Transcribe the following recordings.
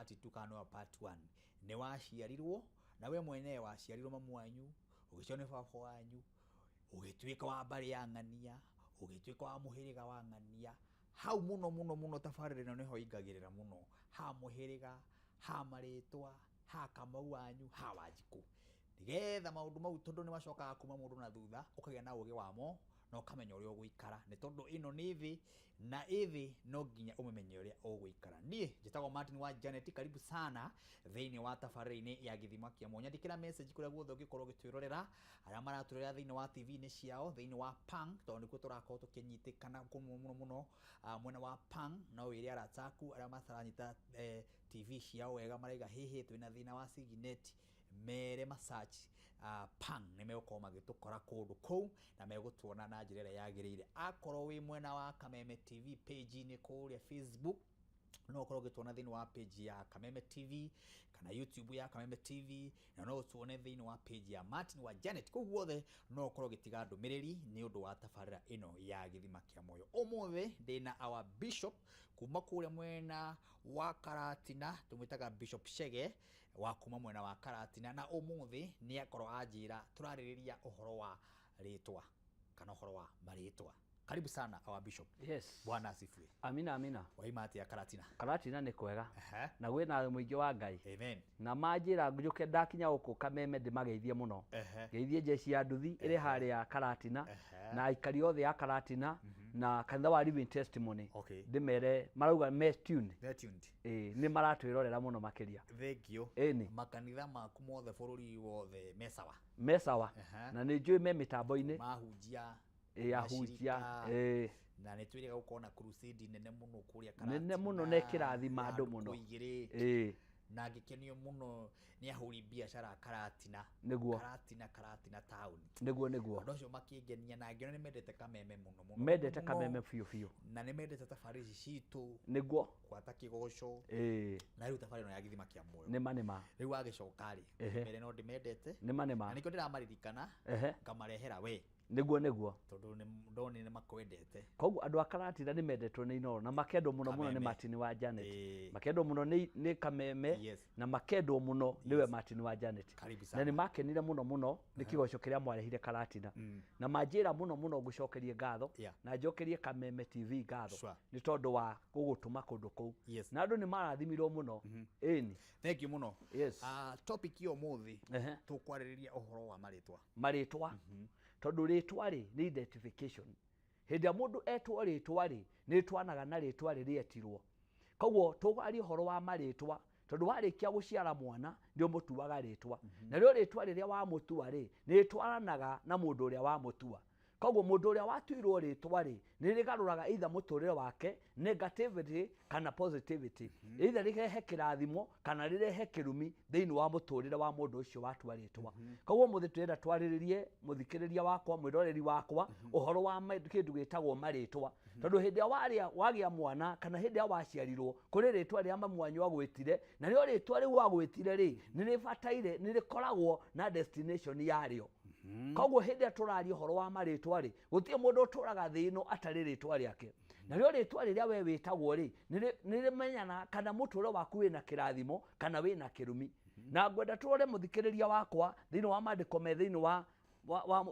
Part 2 kana nĩyo part 1. Nĩ waciarirwo na we mwenyewe waciarirwo mamu wanyu, ũgĩciarwo nĩ baba wanyu, ũgĩtuĩka wa mbarĩ ya ng'ania, ũgĩtuĩka wa mũhĩrĩga wa ng'ania. Hau mũno mũno mũno tabarĩra ĩno nĩho ingagĩrĩra mũno, ha mũhĩrĩga, ha marĩtwa, ha Kamau wanyu, ha Wanjikũ. Nĩgetha maũndũ mau tondũ nĩ macokaga kuma mũndũ na thutha, ũkagĩa na ũgĩ wamo na ũkamenya ũrĩa ũgũikara. Nĩ tondũ ĩno nĩ thĩ na ĩ thĩ no nginya ũmĩmenye ũrĩa ũgũikara. Niĩ njĩtagwo Martin wa Janet, karibu sana thĩinĩ wa tabarĩra-inĩ ya Gĩthima kĩa Muoyo. Nyandĩkĩra message kũrĩa guothe ũngĩkorwo ũgĩtwĩrorera, arĩa maratwĩrorera thĩinĩ wa TV-inĩ ciao, thĩinĩ wa Pang, tondũ nĩkuo tũrakorwo tũkĩnyitĩkana mũno mũno, mwena wa Pang, no wĩre arata aku arĩa mataranyita TV ciao wega, maraiga hĩhĩ twĩna thĩna wa signet, mere masearch Pang, nĩ megũkorwo magĩtũkora kũndũ kũu na megũtuona na njĩra ĩrĩa yagĩrĩire. Akorwo wĩ mwena wa Kameme TV page-inĩ kũrĩa Facebook, no ũkorwo ũgĩtuona thĩinĩ wa page ya Kameme TV kana YouTube ya Kameme TV, na no ũtuone thĩinĩ wa page ya Martin wa Janet. Kũu guothe no ũkorwo ũgĩtiga ndũmĩrĩri nĩ ũndũ wa tabarĩra ĩno ya Gĩthima kĩa Muoyo. Ũmũthĩ ndĩna our bishop kuma kũrĩa mwena wa Karatina, tũmwĩtaga Bishop Chege wa kuma mwena wa Karatina, na ũmũthĩ nĩ akorwo anjĩra tũrarĩrĩria ũhoro wa rĩtwa kana ũhoro wa marĩtwa. Karibu sana our bishop. Yes. Bwana asifiwe. Amina, amina. Waima atia Karatina? Karatina nĩ kwega. Na gwĩna mũingĩ wa Ngai. Amen. Na manjĩra njũke ndakinya gũkũ Kameme ndĩmageithie mũno. Ngeithie jeshi ya nduthi ĩrĩ harĩa Karatina na aikari othe a Karatina na kanitha wa Living Testimony. Ndĩmere marauga me tuned. They're tuned. Ĩĩ, nĩ maratwĩrorera mũno makĩria. Thank you. Ĩni. Makanitha maku mothe bũrũri wothe me sawa. Me sawa. Na nĩ njũĩ me mĩtambo-inĩ. Mahunjia. Ĩĩ, ahunjia. Mashirika. Ĩĩ. Na nĩ twĩrĩga gũkorwo na crusade nene mũno kũrĩa Karatina. Nene mũno na ĩkĩrathima andũ mũno. Igĩrĩ. Ĩĩ. Na ngĩkenio mũno nĩ ahũri biacara a Karatina. Nĩguo. Karatina, Karatina town. Nĩguo, nĩguo. Andũ acio makĩngenia na ngĩona nĩ mendete Kameme mũno mũno. Mendete Mũno. Kameme biũ biũ. Na nĩ mendete tabarĩra ici citũ. Nĩguo. Gwata kĩgoco. Ĩĩ. Na rĩu tabarĩra ĩno ya Gĩthima kĩa Muoyo. Nĩma, nĩma. Rĩu wagĩcoka rĩ, mbere no ndĩmendete. Nĩma, nĩma. Na nĩkĩo ndĩramaririkana, ngamarehera we. Nĩguo, nĩguo. Tondũ ndonire nĩ makwendete. Koguo andũ a Karatina nĩ mendetwo nĩ Inooro na makendwo mũno mũno nĩ Kameme. Martin wa Janet. Ĩĩ. Makendwo mũno nĩ Kameme na makendwo mũno nĩwe Martin wa Janet. Karibu Na sana. nĩ makenire mũno mũno nĩ kĩgoco kĩrĩa mwarehire Karatina. Na manjĩra mũno mũno ngũcokerie ngatho na njokerie Kameme TV ngatho nĩ tondũ wa gũgũtũma kũndũ kũu. Na andũ nĩ marathimirwo mũno. Ĩni. Thank you mũno. Yes. Topic ya ũmũthĩ tũkwarĩrĩria ũhoro wa marĩtwa. Marĩtwa. Tondũ rĩtwa rĩ nĩ identification. Hĩndĩ ĩrĩa mũndũ etwo rĩtwa rĩ, nĩ rĩtwanaga na rĩtwa rĩrĩa etirwo. Koguo tũkwaria ũhoro wa marĩtwa, tondũ warĩkia gũciara mwana nĩ ũmũtuaga rĩtwa. Narĩo rĩtwa rĩrĩa wamũtua rĩ, nĩ rĩtwaranaga na mũndũ ũrĩa wamũtua. Koguo mũndũ ũrĩa watuirwo rĩtwa rĩ, nĩ rĩgarũraga either mũtũrĩre wake negativity kana positivity. Either rĩrehe kĩrathimo kana rĩrehe kĩrumi thĩinĩ wa mũtũrĩre wa mũndũ ũcio watua rĩtwa. Koguo mũthĩ tũrenda twarĩrĩrie mũthikĩrĩria wakwa, mwĩroreri wakwa, ũhoro wa kĩndũ gĩtagwo marĩtwa. Tondũ hĩndĩ ĩrĩa wagĩa mwana kana hĩndĩ ĩrĩa waciarirwo, kũrĩ rĩtwa rĩrĩa mamu wanyu agwĩtire, na rĩo rĩtwa rĩu agwĩtire rĩ, nĩ rĩbataire, nĩ rĩkoragwo na destination yarĩo. Koguo hĩndĩ ĩrĩa tũraria ũhoro wa marĩtwa rĩ, gũtirĩ mũndũ ũtũraga thĩ ĩno atarĩ rĩtwa rĩake. Narĩo rĩtwa rĩrĩa we wĩtagwo rĩ, nĩ rĩmenyana kana mũtũrĩre waku wĩna kĩrathimo kana wĩna kĩrumi. Na ngwenda tũrore mũthikĩrĩria wakwa thĩinĩ wa maandĩko me thĩinĩ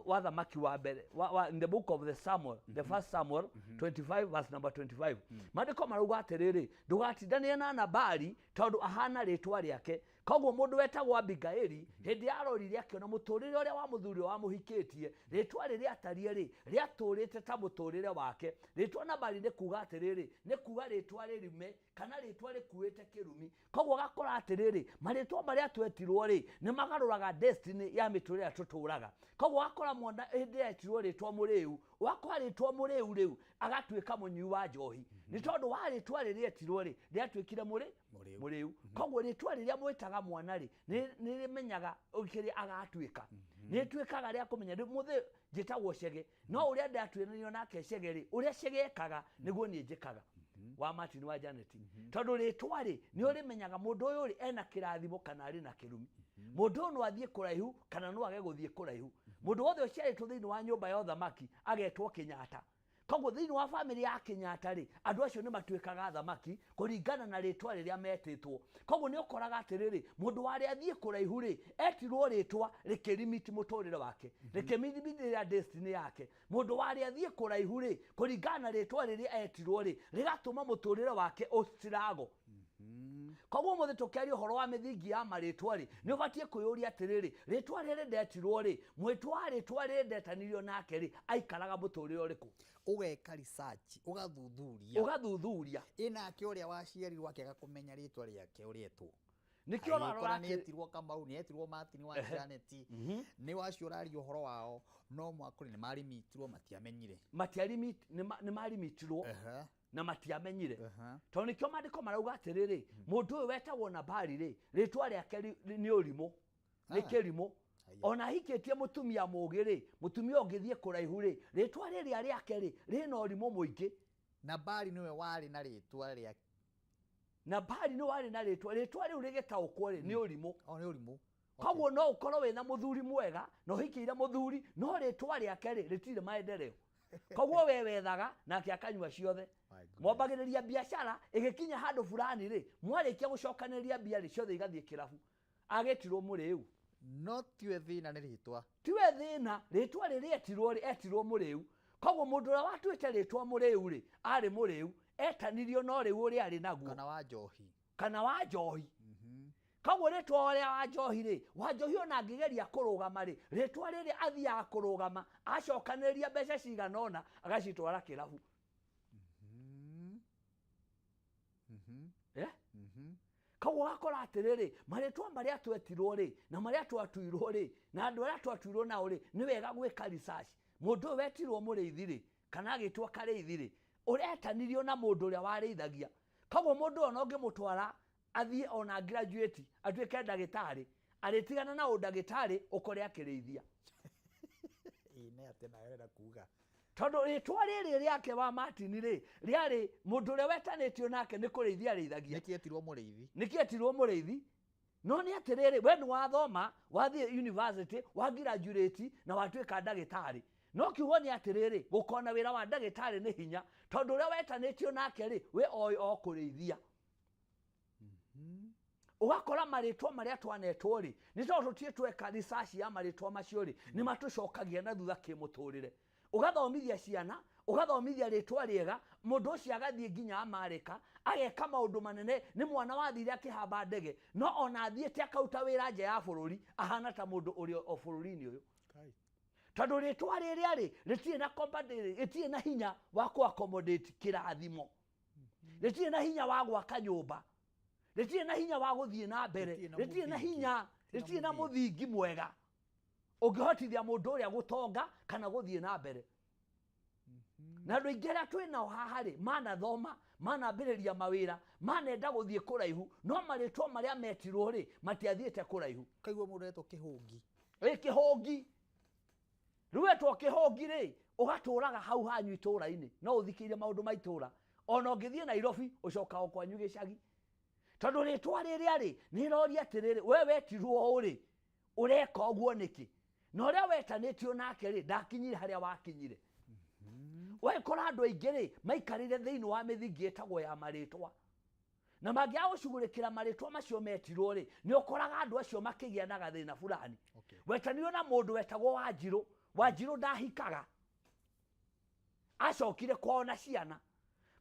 wa thamaki wa mbere, in the book of the Samuel, the first Samuel 25 verse number 25. Maandĩko marauga atĩrĩrĩ, ndũgatindanĩre na Nabali tondũ ahana rĩtwa rĩake. Koguo mũndũ wetagwo Abigaili, hĩndĩ ya arorire akĩona mũtũrĩre ũrĩa wa mũthuri ũrĩa wamũhikĩtie, rĩtwa rĩrĩa atariĩ rĩ, rĩatũrĩte ta mũtũrĩre wake. Rĩtwa Nabali nĩ kuga atĩrĩrĩ, nĩ kuga rĩtwa rĩrume kana rĩtwa rĩkuĩte kĩrumi. Koguo ũgakora atĩrĩrĩ, marĩtwa marĩa twetirwo rĩ, nĩ magarũraga destiny ya mĩtũrĩre ĩrĩa tũtũraga. Koguo ũgakora mwana hĩndĩ ĩrĩa etirwo rĩtwa mũrĩu, ũgakora rĩtwa mũrĩu rĩu agatuĩka mũnyui wa njohi. Nĩ tondũ wa rĩtwa rĩrĩa etirwo rĩ, rĩatuĩkire Mũrĩu. mũrĩu. Koguo rĩtwa rĩrĩa mwĩtaga mwana rĩ, nĩ rĩmenyaga kĩrĩa agatuĩka. Nĩ rĩtuĩkaga rĩa kũmenya. Rĩu mũthĩ njĩtagwo Chege, no ũrĩa ndatuĩranio nake Chege rĩ, ũrĩa Chege ekaga nĩguo niĩ njĩkaga. Wa Martin wa Janet. Tondũ rĩtwa rĩ, nĩ ũrĩmenyaga mũndũ ũyũ rĩ, ena kĩrathimo kana arĩ na kĩrumi. Mũndũ ũyũ no athiĩ kũraihu kana no age gũthiĩ kũraihu. Mũndũ wothe ũciarĩtwo thĩinĩ wa nyũmba ya ũthamaki agetwo Kenyatta. Koguo thĩinĩ wa bamĩrĩ ya Kenyatta rĩ, andũ acio nĩ matuĩkaga athamaki kũringana na rĩtwa rĩrĩa metĩtwo. Koguo nĩ ũkoraga atĩrĩrĩ, mũndũ warĩ athiĩ kũraihu rĩ, etirwo rĩtwa rĩkĩrimiti mũtũrĩre wake, rĩkĩmirimitĩra destiny yake. Mũndũ warĩ athiĩ kũraihu rĩ, kũringana na rĩtwa rĩrĩa etirwo rĩ, rĩgatũma mũtũrĩre wake ũcirago. Koguo mũthĩ tũkĩaria ũhoro wa mĩthingi ya marĩtwa rĩ, nĩ ũbatiĩ kwĩyũria atĩrĩrĩ, rĩtwa rĩrĩ ndetirwo rĩ, mwĩtwa wa rĩtwa rĩrĩ ndetanirio nake rĩ, aikaraga mũtũrĩre ũrĩkũ? Ũgeka research, ũgathuthuria. Ũgathuthuria. Ĩ nake ũrĩa waciarirwo akĩaga kũmenya rĩtwa rĩake ũrĩa etwo. Nĩkĩo Agĩkora ũrarora nĩ atĩ etirwo Kamau, nĩ etirwo Martin wa Janet, nĩ wacio ũraria ũhoro wao, no mwakũrĩ nĩ marimitirwo matiamenyire. Nĩ marimitirwo na matiamenyire. Tondũ nĩkĩo maandĩko marauga atĩrĩrĩ, mũndũ ũyũ wetagwo Nabali rĩ, rĩtwa rĩake nĩ ũrimũ, nĩ kĩrimũ. Ona ahikĩtie mũtumia mũũgĩ rĩ, mũtumia ũngĩthiĩ kũraihu rĩ, rĩtwa rĩrĩa rĩake rĩ, rĩna ũrimũ mũingĩ. Nabali nĩwe warĩ na rĩtwa rĩa Nabali nĩ warĩ na rĩtwa, rĩtwa rĩu rĩgĩtaũkwo rĩ, nĩ ũrimũ. O, nĩ ũrimũ. Koguo no ũkorwo wĩna mũthuri mwega na ũhikĩire mũthuri, no rĩtwa rĩake rĩ, rĩtirĩ maendeleo. Koguo we wethaga nake akanyua ciothe. My goodness. Mwambagĩrĩria biacara ĩgĩkinya handũ fulani rĩ, mwarĩkia gũcokanĩrĩria mbia rĩ, ciothe igathiĩ kĩrabu. Agĩtirwo mũrĩu. No tiwe thĩna nĩ rĩtwa. Tiwe thĩna, rĩtwa rĩrĩa etirwo rĩ, etirwo mũrĩu. Koguo mũndũ ũrĩa watuĩte rĩtwa mũrĩu rĩ, arĩ mũrĩu, etanirio na ũrĩu ũrĩa arĩ naguo. Kana wa njohi. Kana wa njohi. Koguo rĩtwa ũrĩa wa njohi rĩ, wa njohi ona angĩgeria kũrũgama rĩ, rĩtwa rĩrĩa athiaga kũrũgama, acokanĩrĩria mbeca cigana ũna, agacitwara kĩrabu. Koguo ũgakora atĩrĩrĩ, marĩtwa marĩa twetirwo rĩ, na marĩa twatuirwo rĩ, na andũ arĩa twatuirwo nao rĩ, nĩ wega gwĩka research. Mũndũ ũyũ wetirwo mũrĩithi rĩ, kana agĩtwo karĩithi rĩ, ũretanirio na mũndũ ũrĩa warĩithagia. Koguo mũndũ ũyũ ona ũngĩmũtwara athiĩ ona graduate, atuĩke ndagĩtarĩ, arĩtigana na ũndagĩtarĩ ũkore akĩrĩithia. Ĩ, nĩ atĩ nawe ũrenda kuga. Tondũ rĩtwa rĩrĩ rĩake wa Martin rĩ, rĩarĩ mũndũ ũrĩa wetanĩtio nake nĩ kũrĩithia arĩithagia. Nĩkĩ etirwo mũrĩithi? Nĩkĩ etirwo mũrĩithi? No nĩ atĩrĩrĩ, we nĩ wathoma, wathiĩ university, wa graduate na watuĩka ndagĩtarĩ. No kiugo nĩ atĩrĩrĩ, gũkona wĩra wa ndagĩtarĩ nĩ hinya, tondũ ũrĩa wetanĩtio nake rĩ, we oĩ o kũrĩithia. Ũgakora marĩtwa marĩa twanetwo rĩ, nĩ tondũ tũtirĩ tweka research ya marĩtwa macio rĩ, nĩ matũcokagia na thutha kĩmũtũrĩre. Ũgathomithia ciana, ũgathomithia rĩtwa rĩega, mũndũ ũcio agathiĩ nginya Amerika, ageka maũndũ manene, nĩ mwana wathire akĩhamba ndege, no ona athiĩte akauta wĩra nja ya bũrũri, ahana ta mũndũ ũrĩ o bũrũri-inĩ ũyũ. Tondũ rĩtwa rĩrĩa rĩ, rĩtirĩ na compatibility, rĩtirĩ na hinya wa kũ accommodate kĩrathimo. Rĩtirĩ na hinya wa gwaka nyũmba. Rĩtirĩ na hinya wa gũthiĩ na mbere. Rĩtirĩ na Rĩtirĩ na mũthingi. hinya, rĩtirĩ na mũthingi mwega. Ũngĩhotithia mũndũ ũrĩa gũtonga kana gũthiĩ na mbere. Na andũ aingĩ arĩa twĩ nao haha rĩ, manathoma, manambĩrĩria mawĩra, manenda gũthiĩ kũraihu, no marĩtwa marĩa metirwo rĩ, matiathiĩte kũraihu. Kaigua mũndũ etwo kĩhũngi. Ĩ, kĩhũngi. Rĩu etwo kĩhũngi rĩ, ũgatũraga hau hanyu itũra-inĩ, no ũthikĩire maũndũ ma itũra. Ona ũngĩthiĩ Nairobi, ũcoka o kwanyu gĩcagi. Tondũ rĩtwa rĩrĩa rĩ, nĩ rĩroria atĩrĩrĩ, we wetirwo ũũ rĩ, ũreka ũguo nĩkĩ? Na ũrĩa wetanĩtio nake rĩ, ndakinyire harĩa wakinyire. Wekora andũ aingĩ rĩ, maikarĩre thĩinĩ wa mĩthingi ĩtagwo ya marĩtwa. Na mangĩaga gũcugurĩkĩra marĩtwa macio metirwo rĩ, nĩ ũkoraga andũ acio makĩgĩa na gathĩna fulani. Wetanio na mũndũ wetagwo Wanjirũ. Wanjirũ ndahikaga. Acokire kwao na ciana.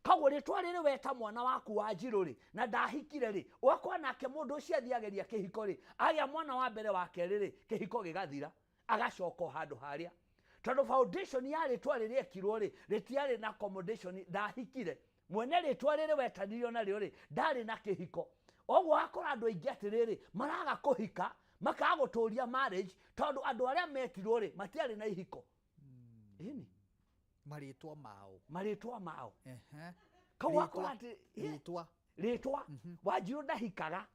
Koguo rĩtwa rĩrĩ weta mwana waku Wanjirũ rĩ, na ndahikire rĩ, ũgakora nake mũndũ ũcio athiĩ ageria kĩhiko rĩ, agĩa mwana wa mbere wa kerĩ rĩ, kĩhiko gĩgathira, agacoka o handũ harĩa. Tondũ foundation ya rĩtwa rĩrĩa ekirwo rĩ, rĩtiarĩ na accommodation, ndahikire. Mwene rĩtwa rĩrĩ wetanirio narĩo rĩ, ndarĩ na kĩhiko. Ũguo wakora andũ aingĩ atĩrĩrĩ, maraga kũhika, makaga gũtũria marriage, tondũ andũ arĩa metirwo rĩ, matiarĩ na ihiko. Ĩni. Marĩtwa mao. Marĩtwa mao. Koguo wakora atĩ, Rĩtwa. Rĩtwa. Wanjirũ ndahikaga.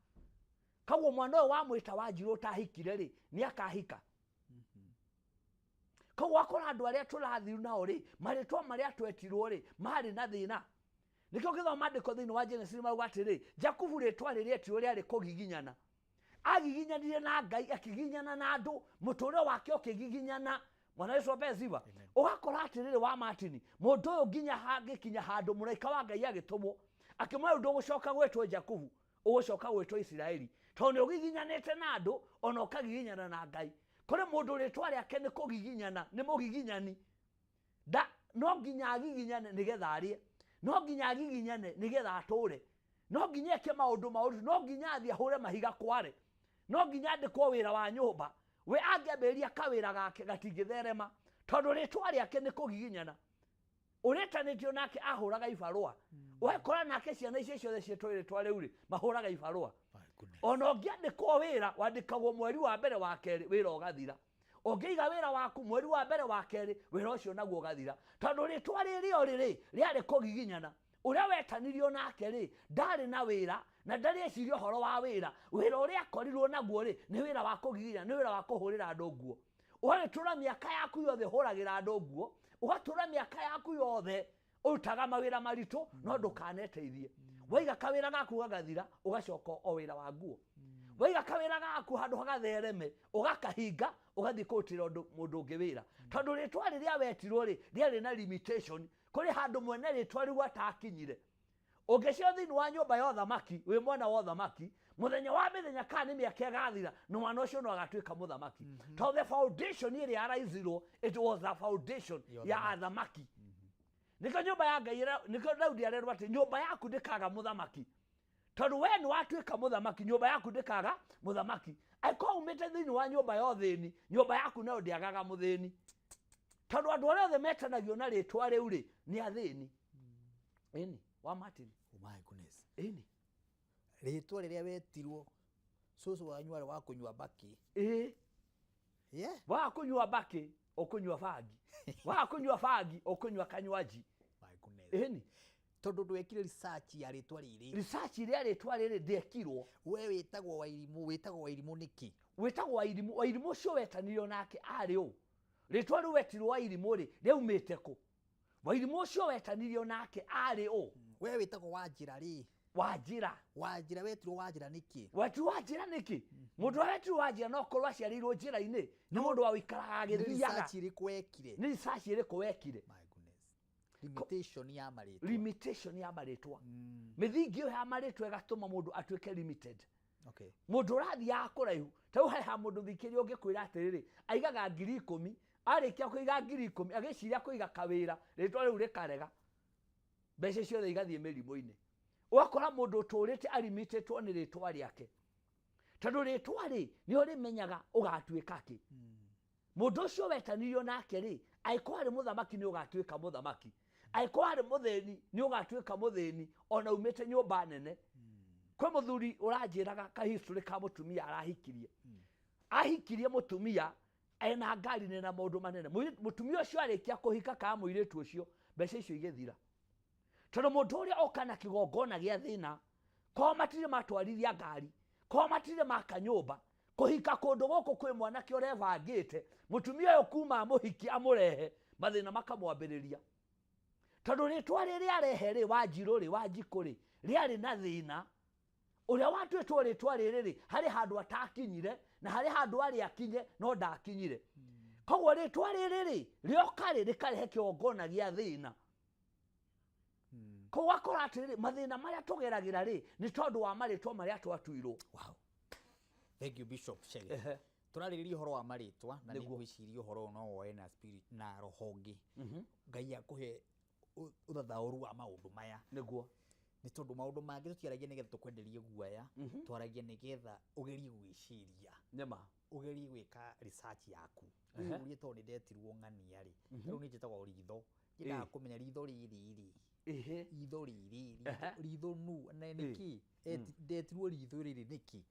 Koguo mwana ũyũ wamwĩta Wanjirũ ũtahikire rĩ, nĩ akahika. Koguo wakora andũ arĩa tũrathiĩ nao rĩ, marĩtwa marĩa twetirwo rĩ, marĩ na thĩna. Nĩkĩo ũngĩthoma maandĩko thĩinĩ wa Genesis marauga atĩrĩ, Jakubu rĩtwa rĩrĩa etirwo rĩarĩ kũgiginyana. Agiginyanire na Ngai, akĩgiginyana na andũ, mũtũrĩre wake ũkĩgiginyana. Mwana Yesu apewe sifa. Ũgakora atĩrĩrĩ wa Martin, mũndũ ũyũ nginya hangĩkinya handũ mũraika wa Ngai agĩtũmwo akĩmwĩra ndũgũcoka gwĩtwo Jakubu, ũgũcoka gwĩtwo Isiraeli, tondũ nĩ ũgiginyanĩte na andũ ona ũkagiginyana na Ngai. Kũrĩ mũndũ rĩtwa rĩake nĩ kũgiginyana, nĩ mũgiginyani. Da no nginya agiginyane nĩgetha arĩe, no nginya agiginyane nĩgetha atũre, no nginya eke maũndũ maũru, no nginya athiĩ ahũre mahiga kware, no nginya andĩkwo wĩra wa nyũmba. We angĩambĩrĩria kawĩra gake gatingĩtherema tondũ rĩtwa rĩake nĩ kũgiginyana. Ũrĩtanĩtio nake ahũraga ibarũa, ũgakora nake ciana icio ciothe ciĩtwo rĩtwa rĩu rĩ mahũraga ibarũa. Ona ũngĩandĩkwo wĩra wandĩkagwo mweri wa mbere wa kerĩ wĩra ũgathira. Ũngĩiga wĩra waku mweri wa mbere wa kerĩ wĩra ũcio naguo ũgathira, tondũ rĩtwa rĩrĩ o rĩrĩ rĩarĩ kũgiginyana. Ũrĩa wetanirio nake rĩ ndarĩ na wĩra na ndarĩ eciria ũhoro wa wĩra. Wĩra ũrĩa akorirwo naguo rĩ nĩ wĩra wa kũgiginyana, nĩ wĩra wa kũhũrĩra andũ nguo. Ũgagĩtũra mĩaka yaku yothe ũhũragĩra andũ nguo, ũgatũra mĩaka yaku yothe ũrutaga mawĩra maritũ no ndũkaneteithie. Waiga kawĩra gaku gagathira ũgacoka o wĩra wa nguo. Waiga kawĩra gaku handũ hagathereme ũgakahinga ũgathiĩ kũrutĩra mũndũ ũngĩ wĩra, tondũ rĩtwa rĩrĩa wetirwo rĩ rĩarĩ na limitation. Kũrĩ handũ mwene rĩtwa rĩu atakinyire. Ũngĩcio thĩinĩ wa nyũmba ya ũthamaki wĩ mwana wa ũthamaki, mũthenya wa mĩthenya kana nĩ mĩaka ĩgathira na mwana ũcio no agatuĩka mũthamaki, tondũ the foundation ĩrĩa yaraizirwo it was a foundation ya athamaki. Nĩkĩo nyũmba ya Ngai nĩkĩo Daudi arerwo atĩ nyũmba yaku ndĩkaga mũthamaki, tondũ we nĩ watuĩka mũthamaki, nyũmba yaku ndĩkaga mũthamaki. Angĩkorwo umĩte thĩinĩ wa nyũmba ya ũthĩni, nyũmba yaku nayo ndĩagaga mũthĩni, tondũ andũ arĩa othe metanagio na rĩtwa rĩu rĩ nĩ athĩni. Ĩni wa Martin. Oh my goodness. Ĩni rĩtwa rĩrĩa wetirwo cũcũ wanyu arĩ wa kũnyua mbakĩ. Ĩĩ. Yeah. Wa kũnyua mbakĩ ũkũnyua bangi, wa kũnyua bangi ũkũnyua kanywaji. My goodness. Ĩni Tondũ ndwekire research ya rĩtwa rĩrĩ. Research rĩa rĩtwa rĩrĩ ndĩekirwo. We wĩtagwo Wairimũ, wĩtagwo Wairimũ nĩkĩ? Wĩtagwo Wairimũ, Wairimũ ũcio wetanirio nake arĩ ũ? Rĩtwa rĩu wetirwo Wairimũ rĩ rĩaumĩte kũ? Wairimũ ũcio wetanirio nake arĩ ũ? We wĩtagwo Wanjĩra rĩ. Wanjĩra. Wanjĩra wetirwo Wanjĩra nĩkĩ? Wetirwo Wanjĩra nĩkĩ? Mũndũ ũrĩa wetirwo Wanjĩra no korwo aciarĩirwo njĩra-inĩ, nĩ mũndũ wa ũikaraga Nĩ agĩthiaga. research ĩrĩkũ wekire? Nĩ research ĩrĩkũ wekire? My goodness. Limitation ya marĩtwa. Limitation ya marĩtwa. Mĩthingi ĩyo ya marĩtwa ĩgatũma mũndũ atuĩke limited. Okay. Mũndũ ũrathiaga kũraihu, ta rĩu he mũndũ thikĩria ũngĩkwĩra atĩrĩrĩ, aigaga 10,000, arĩkia kũiga 10,000, agĩciria kũiga kawĩra, rĩtwa rĩu rĩkarega. Mbeca ciothe igathiĩ mĩrimũ-inĩ. Ũgakora mũndũ ũtũrĩte arimitĩtwo nĩ rĩtwa rĩake. Tondũ rĩtwa rĩ, nĩo rĩmenyaga ũgatuĩka kĩ. Mũndũ ũcio wetanirio nake rĩ, angĩkorwo arĩ mũthamaki nĩ ũgatuĩka mũthamaki. Angĩkorwo arĩ mũthĩni nĩ ũgatuĩka mũthĩni ona umĩte nyũmba nene. Kwĩ mũthuri ũranjĩraga ka history ka mũtumia arahikirie. Ahikirie mũtumia ena ngari na maũndũ manene. Mũtumia ũcio arĩkia kũhika kana mũirĩtu ũcio, mbeca icio igĩthira. Tondũ mũndũ ũrĩa oka na kĩgongona gĩa thĩna, kwao matirĩ matwarithia ngari, kwao matirĩ maka nyũmba, kũhika kũndũ gũkũ kwĩ mwanake ũrebangĩte, mũtumia ũyũ kuma amũhiki amũrehe, mathĩna makamwambĩrĩria. Tondũ rĩtwa rĩrĩa arehe rĩ, Wanjirũ rĩ, Wanjikũ rĩ, rĩarĩ na thĩna. Ũrĩa watuĩtwo rĩtwa rĩrĩ rĩ, harĩ handũ atakinyire, na harĩ handũ arĩ akinye, no ndakinyire. Koguo rĩtwa rĩrĩ rĩ, rĩoka rĩ, rĩkarehe kĩgongona gĩa thĩna. Koguo akora atĩrĩrĩ, mathĩna marĩa tũgeragĩra rĩ, nĩ tondũ wa marĩtwa marĩa twatuirwo. Wow. Thank you Bishop Chege. Tũrarĩrĩria ũhoro wa marĩtwa na Nĩguo. nĩngwĩciria ũhoro ũyũ no woe na spirit na roho ũngĩ. Ngai akũhe ũthathaũru wa maũndũ maya. Nĩguo. Nĩ tondũ maũndũ mangĩ tũtiaragia nĩgetha tũkwenderie guoya, twaragia nĩgetha ũgerie gwĩciria. Nĩma. Ũgerie gwĩka research yaku. Wĩyũrie tondũ nĩndetirwo ng'ania rĩ. Rĩu niĩ njĩtagwo ritho. Nyendaga kũmenya ritho rĩrĩ rĩ. Ritho rĩrĩ, ritho nu, na nĩkĩ? Ndetirwo ritho rĩrĩ nĩkĩ?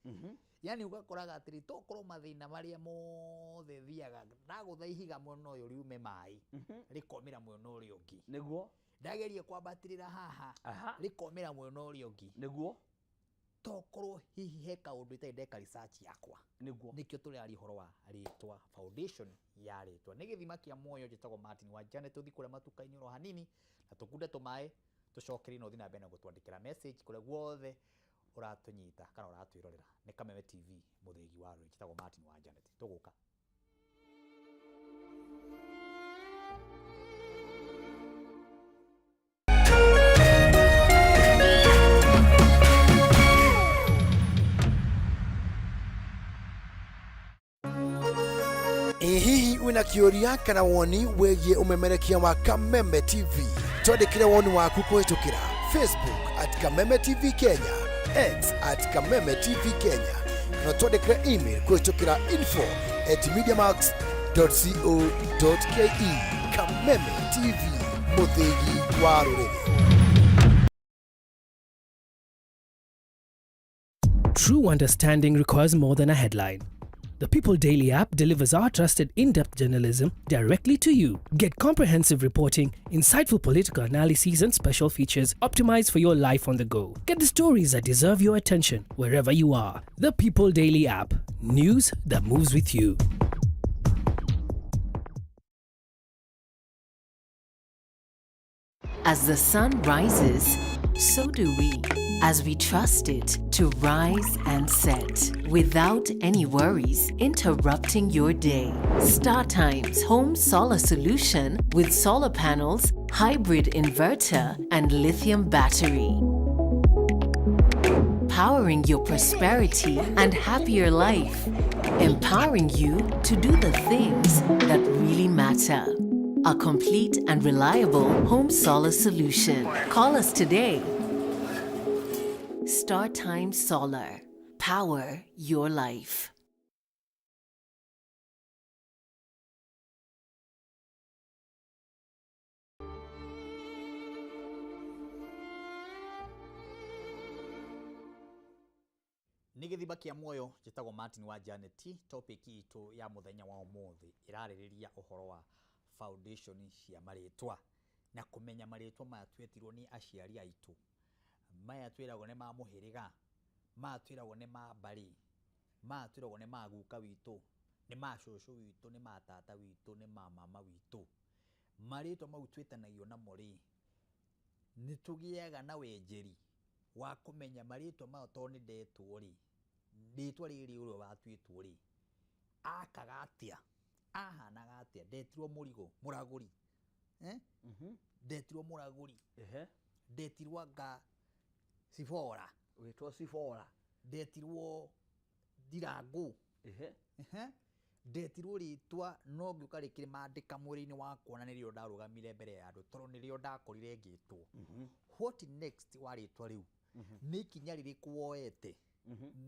Yaani ũgakoraga atĩrĩ, tokorwo mathĩna marĩa mothe thiaga, ndagũtha ihiga mwena ũyũ riume maĩ, rĩkomĩra mwena ũrĩa ũngĩ. Nĩguo. Ndageria kwambatĩrĩra haha, rĩkomĩra mwena ũrĩa ũngĩ. Nĩguo. Tokorwo hihi he kaũndũ itarĩ ndeka research yakwa. Nĩguo. Nĩkĩo tũraria ũhoro wa rĩtwa, foundation ya rĩtwa. Nĩ gĩthima kĩa muoyo, njĩtagwo Martin wa Janet, tũthiĩ kũrĩa matuka-inĩ oro hanini na tũkunde tũmaĩ, tũcokerie na ũthiĩ na mbere na gũtwandĩkĩra message kũrĩa guothe ũratũnyita kana ũratwĩrorera. Nĩ Kameme TV, mũthĩgi wa rũrĩrĩ. Njĩtagwo Martin wa Janet. Tũgũka. Ĩ hihi wĩna kĩũria kana woni wĩgiĩ ũmemerekia wa Kameme TV? Twandĩkĩre woni waku kũhĩtũkĩra Facebook at Kameme TV Kenya, X at Kameme TV Kenya, kana twandĩkĩre email kũhĩtũkĩra info at mediamax.co.ke. Kameme TV, mũthĩgi wa rũrĩrĩ. True understanding requires more than a headline. The People Daily app delivers our trusted in depth journalism directly to you. Get comprehensive reporting, insightful political analyses, and special features optimized for your life on the go. Get the stories that deserve your attention wherever you are. The People Daily app. News that moves with you. As the sun rises, so do we, as we trust it to rise and set without any worries interrupting your day. StarTimes Home Solar Solution with solar panels, hybrid inverter, and lithium battery. Powering your prosperity and happier life, empowering you to do the things that really matter. A complete and reliable home solar solution. Call us today. StarTime Solar. Power your life. Nĩ gĩthima kĩa muoyo. Njĩtagwo Martin wa Janet. Topic itũ ya mũthenya wa ũmũthĩ ĩrarĩrĩria ũhoro wa foundation cia marĩtwa na kũmenya marĩtwa maya twetirwo nĩ aciari aitũ, maya twĩragwo nĩ ma mũhĩrĩga, maya twĩragwo nĩ ma mbarĩ, maya twĩragwo nĩ ma guka witũ, nĩ ma cũcũ witũ, nĩ ma tata witũ, nĩ ma mama witũ. Marĩtwa mau twĩtanagio namo rĩ, nĩ tũgĩaga na wenjeri wa kũmenya marĩtwa maya, tondũ nĩ ndetwo rĩ, rĩtwa rĩrĩ ũrĩa watuĩtwo rĩ, akaga atĩa, ahanaga atĩa? Ndetirwo mũrigo mũragũri, eh? Ndetirwo mũragũri. Ndetirwo anga Cibora. Wĩtwo Cibora. Ndetirwo Ndirangũ. Ehe. Ndetirwo rĩtwa no ngĩũka rĩkĩmandĩka mwĩrĩ-inĩ wakwa na nĩrĩo ndarũgamire mbere ya andũ tondũ nĩrĩo ndakorire ngĩtwo. What next wa rĩtwa rĩu? Nĩ ikinya rĩrĩkũ woete?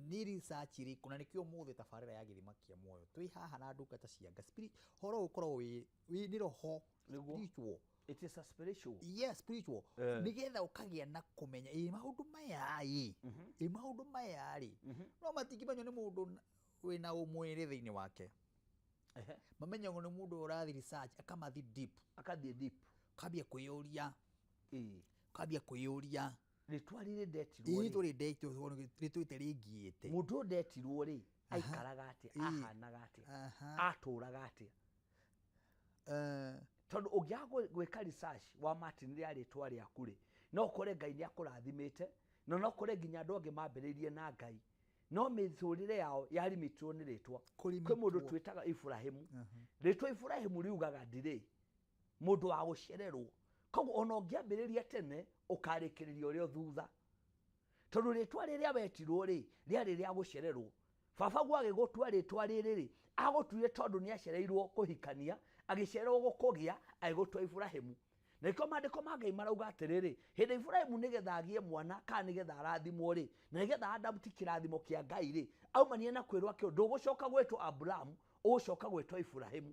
Nĩ research ĩrĩkũ? Na nĩkĩo ũmũthĩ tabarĩra ya gĩthima kĩa muoyo twĩ haha na ndungata cia Ngai. Spirit ũhoro ũyũ ũkoragwo wĩ nĩ roho. Nĩguo. Spiritual. It is a spiritual. Yes, spiritual. Nĩgetha ũkagĩa na kũmenya ĩ maũndũ maya ĩ maũndũ maya rĩ, no matingĩmenywo nĩ mũndũ wĩna ũmwĩrĩ thĩinĩ wake. Mamenyagwo nĩ mũndũ ũrathi research, akamathi deep. Akathiĩ deep. Kambia kwĩyũria. Kambia kwĩyũria. Rĩtwa rĩrĩ ndetirwo ĩ rĩ, tũrĩ ndetwo rĩtwĩte rĩngiĩte. Mũndũ ũyũ ndetirwo rĩ, aikaraga atĩa? Ahanaga atĩa? Atũraga atĩa? Tondũ ũngĩaga gwĩka research wa Martin rĩa rĩtwa rĩaku rĩ, no ũkore Ngai nĩ akũrathimĩte, na no ũkore nginya andũ angĩ mambĩrĩirie na Ngai, no mĩtũrĩre yao yarimitirwo nĩ rĩtwa. Kwĩ mũndũ Kũrimitwo. twĩtaga Iburahĩmu. Rĩtwa Iburahĩmu riugaga ndirĩ mũndũ wa gũcererwo. Koguo ona ũngĩambĩrĩria tene, ũkarĩkĩrĩria ũrĩa thutha, tondũ rĩtwa rĩrĩa wetirwo rĩ, rĩarĩ rĩa gũcererwo. Baba guo agĩgũtua rĩtwa rĩrĩ rĩ, agũtuire tondũ nĩ acereirwo kũhikania, agĩcererwo gũkũgĩa, agĩgũtua Iburahĩmu. Na nĩkĩo maandĩko ma Ngai marauga atĩrĩrĩ, hĩndĩ Iburahĩmu nĩgetha agĩe mwana kana nĩgetha arathimwo rĩ, na nĩgetha adapt kĩrathimo kĩa Ngai rĩ, aumanie na kwĩrwo akĩrwo ndũgũcoka gwĩtwo Aburamu, ũgũcoka gwĩtwo Iburahĩmu.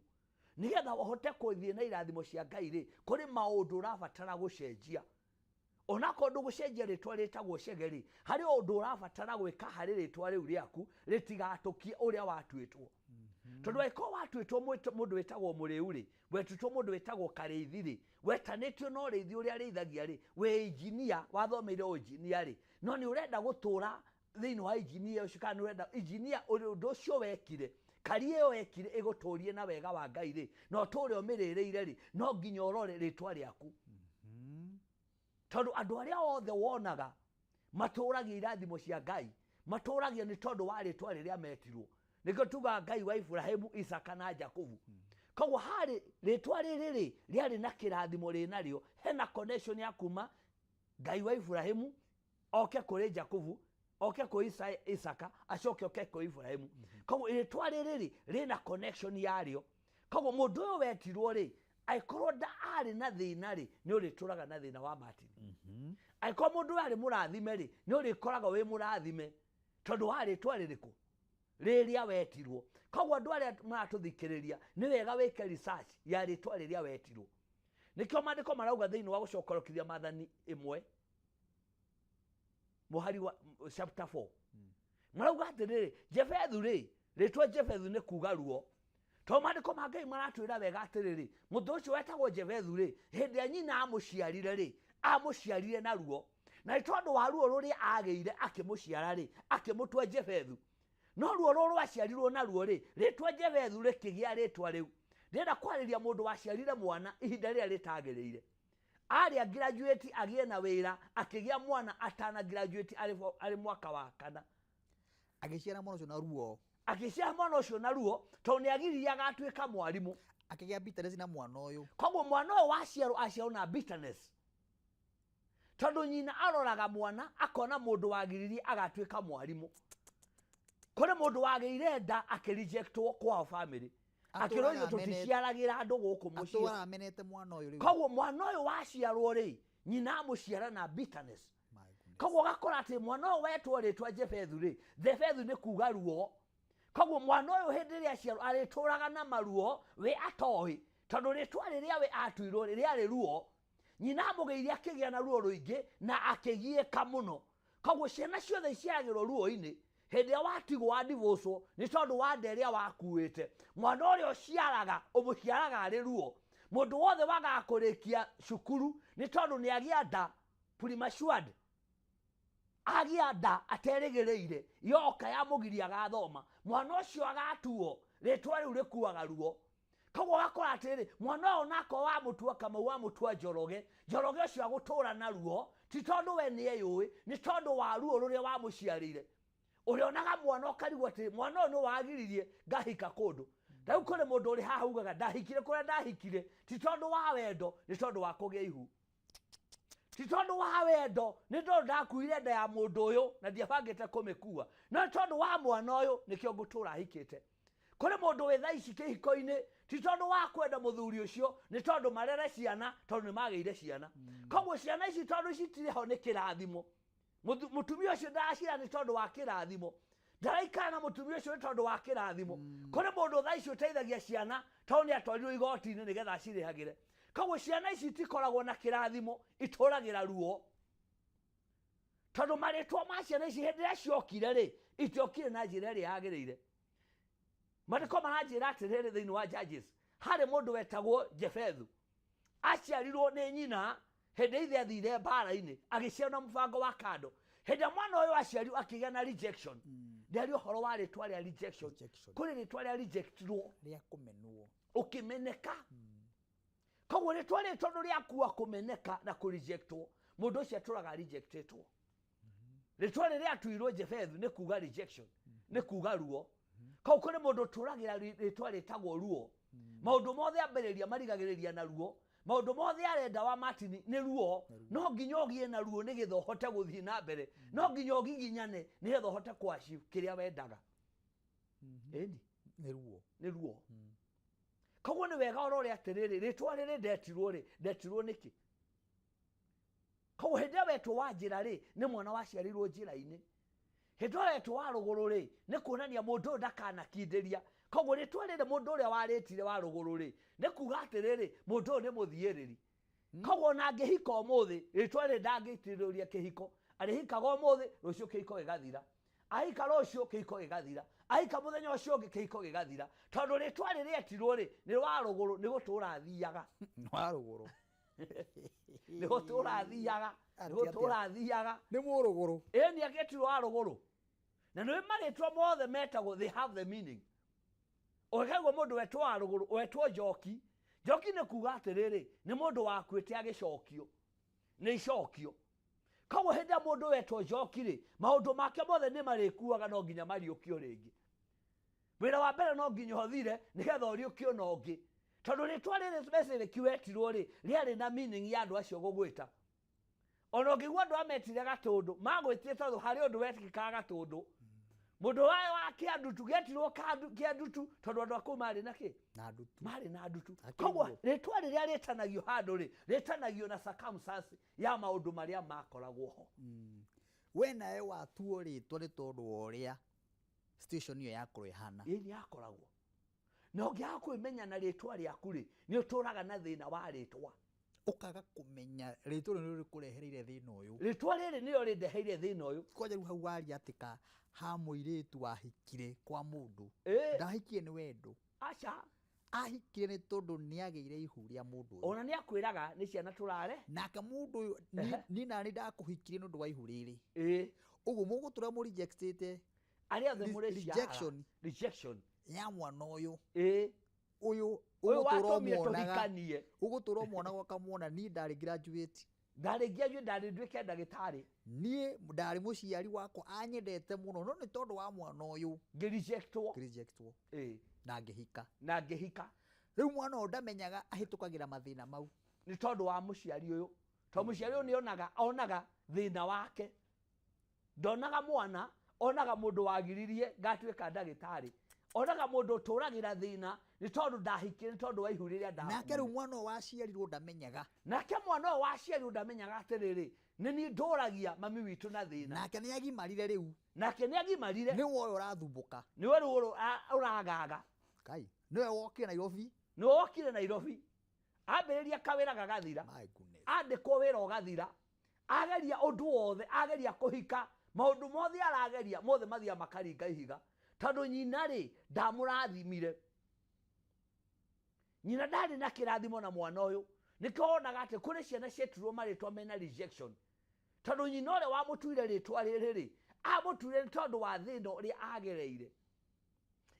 Nĩgetha ũhote kũthiĩ na irathimo cia Ngai rĩ, kũrĩ maũndũ ũrabatara gũcenjia. Onakorwo ndũgũcenjia rĩtwa rĩtagwo Chege rĩ, harĩ ũndũ ũrabatara gwĩka harĩ rĩtwa rĩu rĩaku rĩtigatũkie ũrĩa watuĩtwo. Tondũ angĩkorwo watuĩtwo mũndũ wĩtagwo mũrĩu rĩ, wetũtwo mũndũ wĩtagwo karĩithi rĩ, wetanĩtio na ũrĩithi ũrĩa arĩithagia rĩ, wĩ injinia, wathomeire ũnjinia rĩ, no nĩ ũrenda gũtũra thĩinĩ wa injinia ũcio, kana nĩ ũrenda injinia ũndũ ũcio wekire, kari ĩyo wekire ĩgũtũrie na wega wa Ngai rĩ, na ũtũre ũmĩrĩrĩire rĩ, no nginya ũrore rĩtwa rĩaku. Tondũ andũ arĩa othe wonaga matũragia irathimo cia Ngai, matũragia nĩ tondũ wa rĩtwa rĩrĩa metirwo. Nĩkĩo tugaga Ngai wa Iburahĩmu, Isaka na Jakubu. Koguo harĩ rĩtwa rĩrĩ rĩ, rĩarĩ na kĩrathimo rĩnarĩo, hena connection ya kuma Ngai wa Iburahĩmu oke kũrĩ Jakubu. Oke kwĩ Isaka, acoke oke kwĩ Ibrahimu. Koguo rĩtwa rĩrĩ rĩ rĩna connection yarĩo. Koguo mũndũ ũyũ wetirwo rĩ, angĩkorwo nda arĩ na thĩna rĩ, nĩ ũrĩtũraga na thĩna wa Martin. Angĩkorwo mũndũ ũyũ arĩ mũrathime rĩ, nĩ ũrĩkoragwo wĩ mũrathime tondũ wa rĩtwa rĩrĩkũ rĩrĩa wetirwo. Koguo andũ arĩa maratũthikĩrĩria, nĩ wega wĩke research ya rĩtwa rĩrĩa wetirwo. Nĩkĩo maandĩko marauga thĩinĩ wa gũcokorokithia maathani 1 mũhari wa chapter 4, marauga atĩrĩrĩ, Jefethu rĩ, rĩtwa Jefethu nĩ kuga ruo, tondũ maandĩko ma Ngai maratwĩra wega atĩrĩrĩ, mũndũ ũcio wetagwo Jefethu rĩ, hĩndĩ ĩrĩa nyina amũciarire rĩ, amũciarire na ruo, na nĩ tondũ wa ruo rũrĩa agĩire akĩmũciara rĩ, akĩmũtua Jefethu. No ruo rũrũ rwaciarirwo naruo rĩ, rĩtwa Jefethu rĩkĩgĩa rĩtwa rĩu. Ndĩrenda kwarĩria mũndũ waciarire mwana ihinda rĩrĩa rĩtagĩrĩire. Arĩa graduate agĩe na wĩra, akĩgĩa mwana atana graduate, arĩ mwaka wa kana. Agĩciara mwana ũcio na ruo. Akĩciara mwana ũcio na ruo tondũ nĩ agiririe agatuĩka mwarimũ. Akĩgĩa bitterness na mwana ũyũ. Koguo mwana ũyũ waciarwo, aciarwo na bitterness, tondũ nyina aroraga mwana akona mũndũ wagiririe agatuĩka mwarimũ. Kũrĩ mũndũ wagĩire nda akĩrejectwo kwao family, akĩrwo Atũraga ithuĩ tũticiaragĩra andũ gũkũ mũciĩ. Atũraga amenete mwana ũyũ rĩu. Koguo mwana ũyũ waciarwo rĩ, nyina amũciara na bitterness. My goodness. Koguo ũgakora atĩ mwana ũyũ wetwo rĩtwa Jefethu rĩ, Jefethu nĩ kuga ruo. Koguo mwana ũyũ hĩndĩ ĩrĩa aciarwo arĩtũraga na maruo we atoĩ, tondũ rĩtwa rĩrĩa we atuirwo rĩ rĩarĩ ruo. Nyina amũgĩire akĩgĩa na ruo rũingĩ na akĩgiĩka mũno. Koguo ciana ciothe iciaragĩrwo ruo-inĩ. Hĩndĩ ĩrĩa watigwo wa divorce nĩ tondũ wa nda ĩrĩa wakuĩte, mwana ũrĩa ũciaraga ũmũciaraga arĩ ruo. Mũndũ wothe wagaga kũrĩkia cukuru nĩ tondũ nĩ agĩa nda prematured, agĩa nda aterĩgĩrĩire, yoka yamũgiria agathoma, mwana ũcio agatuo rĩtwa rĩu rĩkuaga ruo. Koguo ũgakora atĩrĩrĩ, mwana ũyũ onako wamũtua Kamau, wamũtua Njoroge, Njoroge ũcio agũtũra na ruo, ti tondũ we nĩ eyũĩ, nĩ tondũ wa ruo rũrĩa wamũciarĩire. Ũrĩonaga mwana ũkarigwo atĩ mwana ũyũ nĩ wagiririe ngahika kũndũ. Rĩu kũrĩ mũndũ ũrĩ haha ugaga ndahikire kũrĩa ndahikire ti tondũ wa wendo, nĩ tondũ wa kũgĩa ihu. Ti tondũ wa wendo, nĩ tondũ ndakuire nda ya mũndũ ũyũ na ndiabangĩte kũmĩkua, no nĩ tondũ wa mwana ũyũ nĩkĩo ngũtũra hikĩte. Kũrĩ mũndũ wĩ thaa ici kĩhiko-inĩ ti tondũ wa kwenda mũthuri ũcio, nĩ tondũ marere ciana, tondũ nĩ magĩire ciana. Koguo ciana ici tondũ citirĩ ho nĩ kĩrathimo. Mũtumia ũcio ndaracira nĩ tondũ wa kĩrathimo, ndaraikara na mũtumia ũcio nĩ tondũ wa kĩrathimo. Kũrĩ mũndũ thaa ici ũteithagia ciana tondũ nĩ atwarirwo igoti-inĩ nĩgetha acirĩhagĩre. Koguo ciana ici itikoragwo na kĩrathimo, itũragĩra ruo, tondũ marĩtwa ma ciana ici hĩndĩ ĩrĩa ciokire rĩ, itiokire na njĩra ĩrĩa yagĩrĩire. Maandĩko maranjĩra atĩrĩrĩ, thĩinĩ wa Judges harĩ mũndũ wetagwo Jefethu, aciarirwo nĩ nyina hĩndĩ ithe athire mbara-inĩ, agĩciarwo na mũbango wa kando. Hĩndĩ ĩrĩa mwana ũyũ aciarirwo akĩgĩa na rejection. Ndĩaria ũhoro wa rĩtwa rĩa rejection. Rejection. Kũrĩ rĩtwa rĩa rejectirwo, Rĩa kũmenwo. Ũkĩmeneka. Koguo rĩtwa rĩrĩ tondũ rĩakua kũmeneka na kũrejectwo, mũndũ ũcio atũraga rejectĩtwo. Rĩtwa rĩrĩa atuirwo Jefethu nĩ kuga rejection, nĩ kuga ruo. Koguo kũrĩ mũndũ ũtũragĩra rĩtwa rĩtagwo ruo. Maũndũ mothe ambĩrĩria marigagĩrĩria na ruo. Maũndũ mothe arenda wa Martin nĩ ruo. No nginya ũgĩe na ruo nĩgetha ũhote gũthiĩ na mbere, no nginya ũgiginyane nĩgetha ũhote kũ-achieve kĩrĩa wendaga. Ĩni. Nĩ ruo. Nĩ ruo. Koguo nĩ wega ũrore atĩrĩrĩ, rĩtwa rĩrĩ ndetirwo rĩ, ndetirwo nĩkĩ? Koguo hĩndĩ ĩrĩa wetwo wa njĩra rĩ, nĩ mwana waciarirwo njĩra-inĩ. Hĩndĩ ĩrĩa wetwo wa rũgũrũ rĩ, nĩ kuonania mũndũ ũyũ ndakanakindĩria. Koguo rĩtwa rĩrĩ mũndũ ũrĩa warĩtire wa rũgũrũ rĩ, nĩ kuga atĩrĩrĩ, mũndũ ũyũ nĩ mũthiĩrĩri. Koguo ona angĩhika ũmũthĩ, rĩtwa rĩrĩ ndangĩitĩrĩria kĩhiko. Arĩhikaga ũmũthĩ, rũciũ kĩhiko gĩgathira. Ahika rũciũ, kĩhiko gĩgathira. Ahika mũthenya ũcio ũngĩ, kĩhiko gĩgathira. Tondũ rĩtwa rĩrĩa etirwo rĩ, nĩ wa rũgũrũ, nĩ gũtũra athiaga. Nĩ wa rũgũrũ. Nĩ gũtũra athiaga, nĩ Atĩ gũtũra athiaga. Nĩ mũrũgũrũ. Ĩni agĩtirwo wa rũgũrũ. Na nĩ marĩtwa mothe metagwo, they have the meaning. Ũkaigua mũndũ wetwo wa rũgũrũ, wetwo Njoki. Njoki nĩ kuga atĩrĩrĩ, nĩ mũndũ wakuĩte agĩcokio. Nĩ icokio. Koguo hĩndĩ ĩrĩa mũndũ wetwo Njoki rĩ, maũndũ make mothe nĩ marĩkuaga, no nginya mariũkio rĩngĩ. Wĩra wa mbere no nginya ũthire nĩgetha ũriũkio na ũngĩ. Tondũ rĩtwa rĩrĩ specific wetirwo rĩ, rĩarĩ na meaning ya andũ acio gũgwĩta. Ona ũngĩigua andũ ametire Gatũndũ, magwĩtire tondũ harĩ ũndũ wekĩkaga Gatũndũ. Mũndũ wa Kĩandutu gĩetirwo Kĩandutu tondũ andũ a kũu marĩ na kĩ? Na ndutu. Marĩ na ndutu. Akĩrĩ Koguo guo. rĩtwa rĩrĩa rĩtanagio handũ rĩ, rĩtanagio na circumstance ya maũndũ marĩa makoragwo ho. We nawe watuo rĩtwa nĩ tondũ wa ũrĩa situation ĩyo yakorwo ĩhana. Ĩĩ nĩ yakoragwo. Na ũngĩaga kwĩmenya na rĩtwa rĩaku rĩ, nĩ ũtũraga na thĩna wa rĩtwa. Ũkaga kũmenya rĩtwa rĩu nĩrĩo rĩkũrehereire thĩna ũyũ. Rĩtwa rĩrĩ nĩrĩo rĩndeheire thĩna ũyũ. Kwanja rĩu hau waria atĩ ka ha mũirĩtu wahikire kwa mũndũ. Ndahikire nĩ wendo. Aca. Ahikire nĩ tondũ nĩagĩire ihu rĩa mũndũ ũyũ. Ona nĩakwĩraga nĩ ciana tũrare. Nake mũndũ ũyũ, niĩ nani ndakũhikirie nĩ ũndũ wa ihu rĩrĩ. Ũguo mũgũtũra mũ rejectĩte Arĩa othe mũrĩ ciara. Rejection. Rejection. Ya mwana ũyũ. Ũyũ Ũyũ ũgũtũra watũmire ũmuonaga. tũhikanie. Ũgũtũra ũmuonaga ũkamuona niĩ ndarĩ graduate. Ndarĩ graduate, ndarĩ nduĩke ndagĩtarĩ. Niĩ ndarĩ mũciari wakwa anyendete mũno no nĩ tondũ wa mwana ũyũ. Ngĩrejectwo. Ngĩrejectwo. Na ngĩhika. Na ngĩhika. Rĩu mwana ũyũ ndamenyaga ahĩtũkagĩra mathĩna mau. Nĩ tondũ wa mũciari ũyũ. Tondũ mũciari ũyũ nĩ onaga thĩna wake. Ndonaga mwana, onaga mũndũ wagiririe ngatuĩka ndagĩtarĩ. Onaga mũndũ ũtũragĩra thĩna nĩ tondũ ndahikire, nĩ tondũ wa ihu rĩrĩa ndakuire. Nake rĩu mwana ũyũ waciarirwo ndamenyaga. Nake mwana ũyũ waciarirwo ndamenyaga atĩrĩrĩ, nĩ niĩ ndũragia mami witũ na thĩna. Nake nĩ agimarire rĩu. Nake nĩ agimarire. Nĩwe ũyũ ũrathumbũka. Nĩwe rĩu ũragaga. Kai, nĩwe wokire Nairobi. Nĩwe wokire Nairobi. Ambĩrĩria kawĩra gagathira. My goodness. Andĩkwo wĩra ũgathira. Ageria ũndũ wothe, ageria kũhika, maũndũ mothe arageria, mothe mathiaga makaringa ihiga. Tondũ nyina rĩ, ndamũrathimire. Nyina ndarĩ na kĩrathimo na mwana ũyũ. Nĩkĩo wonaga atĩ kũrĩ ciana cietirwo marĩtwa mena rejection. Tondũ nyina ũrĩa wamũtuire rĩtwa rĩrĩ rĩ, amũtuire nĩ tondũ wa thĩna ũrĩa agereire.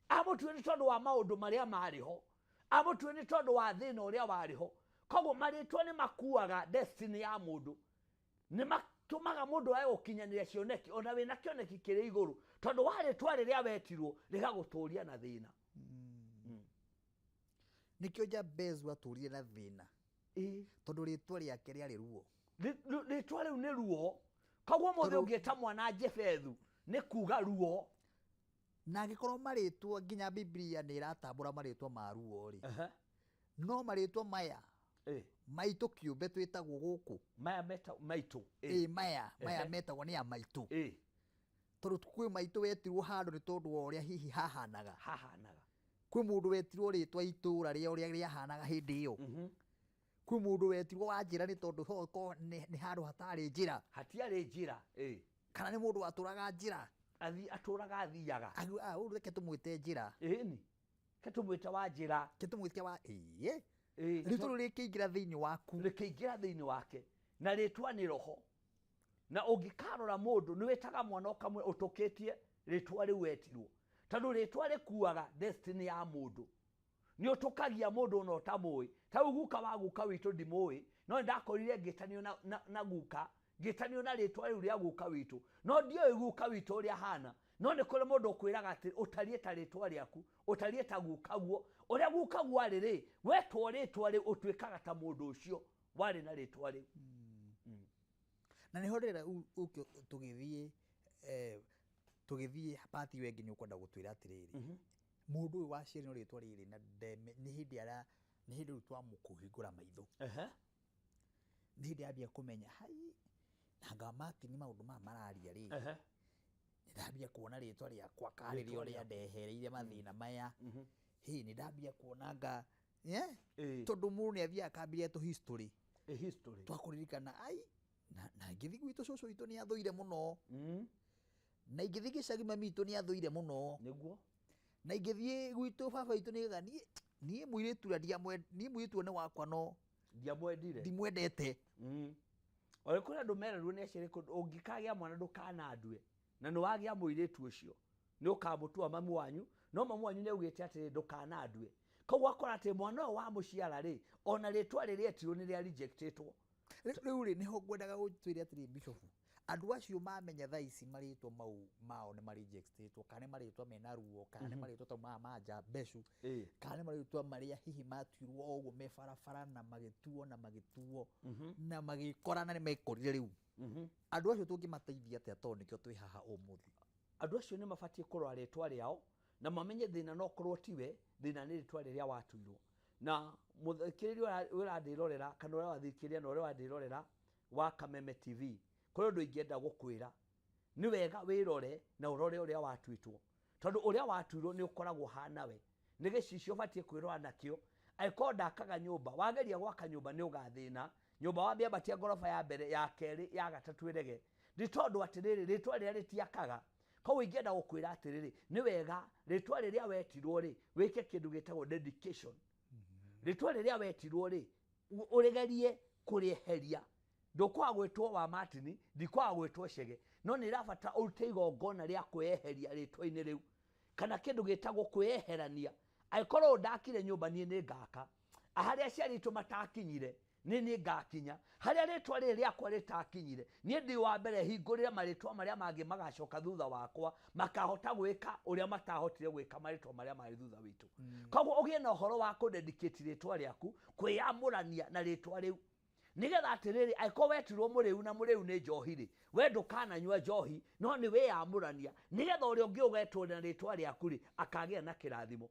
Amũtuire nĩ tondũ wa maũndũ marĩa marĩ ho. Amũtuire nĩ tondũ wa thĩna ũrĩa warĩ ho. Koguo marĩtwa nĩ makuaga destiny ya mũndũ. Nĩ matũmaga mũndũ age gũkinyanĩria cioneki, ona wĩna kĩoneki kĩrĩ igũrũ. Tondũ wa rĩtwa rĩrĩa wetirwo, rĩgagũtũria na thĩna. Nĩkĩo Jabez atũrire na thĩna. Tondũ rĩtwa rĩake rĩarĩ ruo. Rĩtwa rĩu nĩ ruo. Koguo mũthĩ ũngĩta mwana Jebethu, nĩ kuga ruo. Na angĩkorwo marĩtwa nginya Biblia nĩ ĩratambũra marĩtwa ma ruo rĩ. No marĩtwa maya maitũ kĩũmbe twĩtagwo gũkũ. Maya meta maitũ. Maya metagwo nĩ ya maitũ. Tondũ kwĩ maitũ wetirwo handũ nĩ tondũ wa ũrĩa hihi hahanaga. Hahanaga. Kwĩ mũndũ wetirwo rĩtwa itũra rĩa ũrĩa rĩahanaga hĩndĩ ĩyo. Kwĩ mũndũ wetirwo wa njĩra nĩ tondũ ho ko nĩ handũ hatarĩ njĩra. Hatiarĩ njĩra. Kana nĩ mũndũ watũraga njĩra. Atũraga athiaga. Ũyũ reke tũmwĩte njĩra. Ĩni. Reke tũmwĩte wa njĩra. Reke tũmwĩte wa, ĩĩ. Rĩtwa rĩu rĩkĩingĩra thĩinĩ waku. Rĩkĩingĩra thĩinĩ wake. Na rĩtwa nĩ roho. Na ũngĩkarora mũndũ, nĩ wĩtaga mwana ũkamwĩra ũtũkĩtie rĩtwa rĩu wetirwo. Tondũ rĩtwa rĩkuaga destiny ya mũndũ. Nĩ ũtũkagia mũndũ ona ũtamũĩ. Ta rĩu guka wa guka witũ ndimũĩ, no nĩ ndakorire ngĩtanio na guka, ngĩtanio na rĩtwa rĩu rĩa guka witũ. No ndiũĩ guka witũ ũrĩa ahana. No nĩ kũrĩ mũndũ ũkwĩraga atĩ ũtariĩ ta rĩtwa rĩaku, ũtariĩ ta guka guo. Ũrĩa guka guo arĩ rĩ, wetwo rĩtwa rĩu ũtuĩkaga ta mũndũ ũcio warĩ na rĩtwa rĩu. Na nĩho ndĩrenda ũke tũgĩthiĩ part ĩyo ĩngĩ nĩ ũkwenda gũtwĩra atĩrĩrĩ. Mũndũ ũyũ waciarirwo rĩtwa rĩrĩ na ndeme, nĩ hĩndĩ ara, nĩ hĩndĩ rĩu twamũkũhingũra maitho. Nĩ hĩndĩ ambia kũmenya, hai, anga Martin maũndũ maya mararia rĩ. Nĩ ndambia kuona rĩtwa rĩakwa karĩ rĩo rĩandehereire mathĩna maya. Hĩ, nĩ ndambia kuona anga, Tondũ mũndũ nĩ athiaga akambĩrĩria tũ history. History. Twakũririkana, ai, na ngĩthiĩ gwitũ cũcũ witũ nĩ athũire mũno. Na ingĩthiĩ gĩcagi mami witũ nĩ athũire mũno. Nĩguo. Na ingĩthiĩ gwitũ baba witũ nĩ augaga, niĩ mũirĩtu ũrĩa ndiamwe-, niĩ mũirĩtu ũyũ nĩ wakwa no Ndiamwendire. Ndimwendete. Ona kũrĩ andũ merarwo nĩ aciari kũndũ, ũngĩkagĩa mwana ndũkanandue. Na nĩ wagĩa mũirĩtu ũcio, nĩ ũkamũtua mamu wanyu, no mamu wanyu nĩ augĩte atĩrĩ, ndũkanandue. Koguo akora atĩ mwana ũyũ wamũciara rĩ, ona rĩtwa rĩrĩa etirwo nĩ rĩa rejectĩtwo. Rĩu rĩ, nĩho ngwendaga ũtwĩre atĩrĩ, Bishop, Andũ acio mamenya thaa ici marĩtwa mau mao nĩ marejectĩtwo, kana nĩ marĩtwa mena ruo, kana nĩ marĩtwa ta maya ma Jambecu, kana nĩ marĩtwa marĩa hihi matuirwo o ũguo me barabara na magĩtuo na magĩtuo na magĩkora na nĩ mekorire rĩu. Andũ acio tũngĩmateithia atĩa, tondũ nĩkĩo twĩ haha ũmũthĩ? Andũ acio nĩ mabatiĩ kũrora rĩtwa rĩao na mamenye thĩna no korwo tiwe thĩna, nĩ rĩtwa rĩrĩa watuirwo. Na mũthikĩrĩria ũrandĩrorera kana ũrĩa wathikĩrĩria na ũrĩa wandĩrorera wa Kameme TV, kũrĩ ũndũ ingĩenda gũkwĩra: nĩ wega wĩrore na ũrore ũrĩa watuĩtwo, tondũ ũrĩa watuirwo nĩ ũkoragwo hana we nĩ gĩcicio ũbatiĩ kwĩrora nakĩo. Angĩkorwo ndakaga nyũmba, wageria gwaka nyũmba nĩ ũgathĩna. Nyũmba wamĩambatia ngoroba ya mbere, ya kerĩ, ya gatatũ, ĩrege, nĩ tondũ atĩrĩrĩ, rĩtwa rĩrĩa rĩtiakaga. Koguo ingĩenda gũkwĩra atĩrĩrĩ, nĩ wega rĩtwa rĩrĩa wetirwo rĩ, wĩke kĩndũ gĩtagwo dedication. Rĩtwa rĩrĩa wetirwo rĩ, ũrĩgerie kũrĩeheria. Ndũkwaga gwĩtwo wa Martin, ndikwaga gwĩtwo Chege, no nĩ ĩrabatara ũrute igongona rĩa kwĩyeheria rĩtwa-inĩ rĩu, kana kĩndũ gĩtagwo kwĩyeherania. Angĩkorwo ndakire nyũmba, niĩ nĩ ngaka harĩa aciari aitũ matakinyire, nĩ ngakinya harĩa rĩtwa rĩrĩ rĩakwa rĩtakinyire. Niĩ ndĩ wa mbere hingũrĩre marĩtwa marĩa mangĩ magacoka thutha wakwa makahota gwĩka ũrĩa matahotire gwĩka marĩtwa marĩa marĩ thutha witũ. Koguo ũgĩe na ũhoro wa kũdedicate rĩtwa rĩaku, kwĩyamũrania na rĩtwa rĩu, nigetha atĩrĩrĩ, angĩkorwo wetirwo mũrĩu na mũrĩu nĩ njohi rĩ, we ndũkananyua njohi, no nĩ wĩyamũrania, nigetha ũrĩa ũngĩ ũgetwo na rĩtwa rĩaku rĩ, akagĩa na kĩrathimo.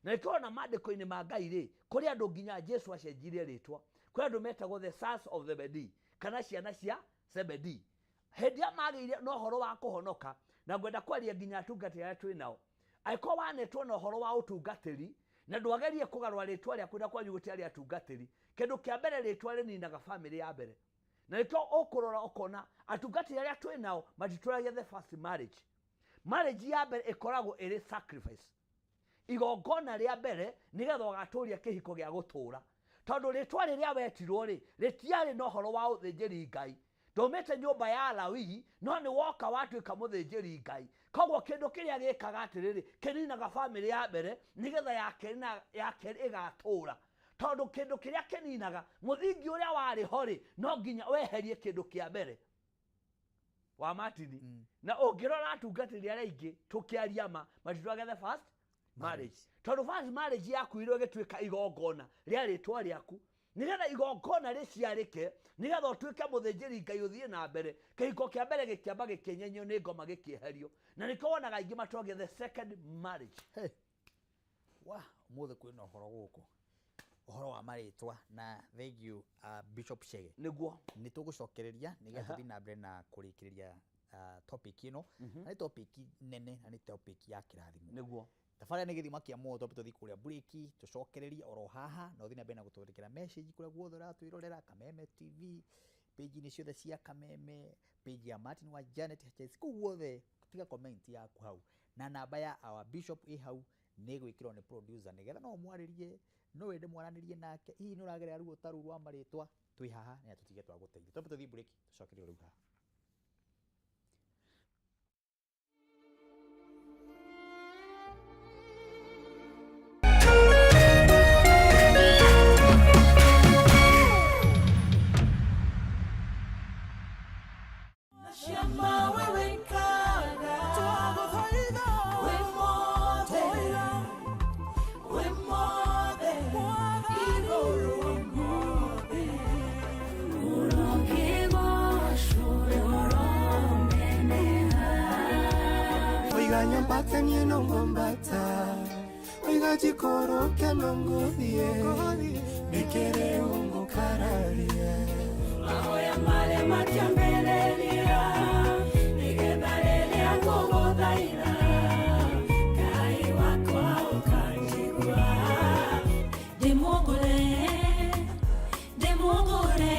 Na nĩtũrona maandĩko-inĩ ma Ngai rĩ, kũrĩ andũ nginya Jesu acenjirie rĩtwa. Kũrĩ andũ metagwo the sons of Zebedee, kana ciana cia Zebedee, hĩndĩ ĩrĩa magĩire na ũhoro wa kũhonoka. Na ngwenda kwaria nginya atungatĩri arĩa twĩ nao. Angĩkorwo wanetwo na ũhoro wa ũtungatĩri na ndwagerie kũgarũra rĩtwa rĩaku, na kwanyu gũtiarĩ atungatĩri, kĩndũ kĩa mbere, rĩtwa rĩninaga bamĩrĩ ya mbere. Na nĩkĩo ũkũrora ũkona atungatĩri arĩa twĩ nao matitũragia the first marriage. Marriage ya mbere ĩkoragwo ĩrĩ sacrifice, igongona rĩa mbere, nĩgetha ũgatũria kĩhiko gĩa gũtũra, tondũ rĩtwa rĩrĩa wetirwo rĩ, rĩtiarĩ na ũhoro wa ũthĩnjĩri Ngai. Ndũmĩte nyũmba ya Lawii, no nĩ woka watuĩka mũthĩnjĩri Ngai. Koguo kĩndũ kĩrĩa gĩkaga atĩrĩrĩ, kĩninaga bamĩrĩ ya mbere, nĩgetha ya kerĩ na ya kerĩ ĩgatũra, tondũ kĩndũ kĩrĩa kĩninaga mũthingi ũrĩa warĩ ho rĩ, no nginya weherie kĩndũ kĩa mbere wa Martin. Na ũngĩrora atungatĩri arĩa aingĩ, tũkĩaria ma, matitwage the first marriage, tondũ first marriage yakuirwo ĩgĩtuĩka igongona rĩa rĩtwa rĩaku, nĩgetha igongona rĩciarĩke, nĩgetha ũtuĩke mũthĩnjĩri Ngai ũthiĩ na mbere. Kĩhiko kĩa mbere gĩkĩamba gĩkĩenyenyio nĩ ngoma, gĩkĩeherio, na nĩkĩo wonaga aingĩ matwagia the second marriage. Hey. Wa ũmũthĩ kwĩna ũhoro gũkũ, ũhoro wa marĩtwa, na thank you, Bishop Chege. Nĩguo. Nĩ tũgũcokereria nĩgetha tũthiĩ na mbere na kũrĩkĩrĩria topic ĩno, na nĩ topic nene na nĩ topic ya kĩrathimo. Nĩguo. Tabarĩra nĩ gĩthima kĩa muoyo. Twambe tũthiĩ kũrĩa break, tũcokererie oro haha, na ũthiĩ na mbere na gũtwandĩkĩra message kũrĩa guothe ũratwĩrorera, Kameme TV, page-inĩ ciothe cia Kameme, page ya Martin wa Janet HS, kũu guothe tiga comment yaku hau, na namba ya our bishop ĩ hau, nĩ gwĩkĩrwo nĩ producer, nĩgetha no ũmwarĩrie, no wende mwaranĩrie nake. Hihi nĩ ũragerera ruo ta rũu rwa marĩtwa? Twĩ haha nĩgetha tũtige twagũteithia. Twambe tũthiĩ break, tũcokererie rĩu haha. Shama wewe nkaga we mothe, we mothe igũrũ mothe. Oiga nyambate niĩ no ngwambata, oiga njikũrũke no ngũthiĩ, nĩkĩrĩ ũngũkararia? Mahoya marĩa matiambĩrĩria, nĩgetha rĩrĩa ngũgũthaitha, Ngai wakwa ũkanjigua. Ndĩmũgũre, ndĩmũgũre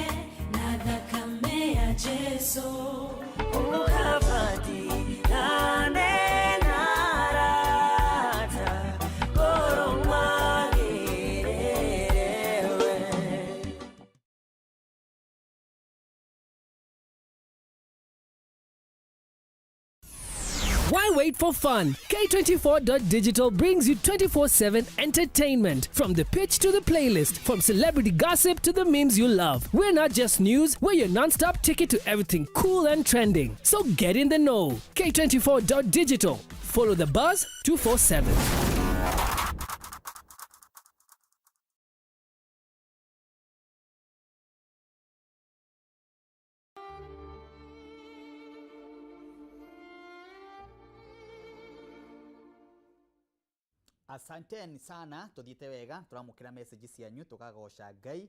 na thakame ya Jesu. Ukabati nane narata koromagĩrĩrewe. Why wait for fun. K24.digital brings you 24/7 entertainment. From the pitch to the playlist, from celebrity gossip to the memes you love. We're not just news, we're your non-stop ticket to everything cool and trending. So get in the know. K24.digital. Follow the buzz 247. Asanteni sana, tuthiĩte wega, tũramũkĩra message cianyu, tũkagoca Ngai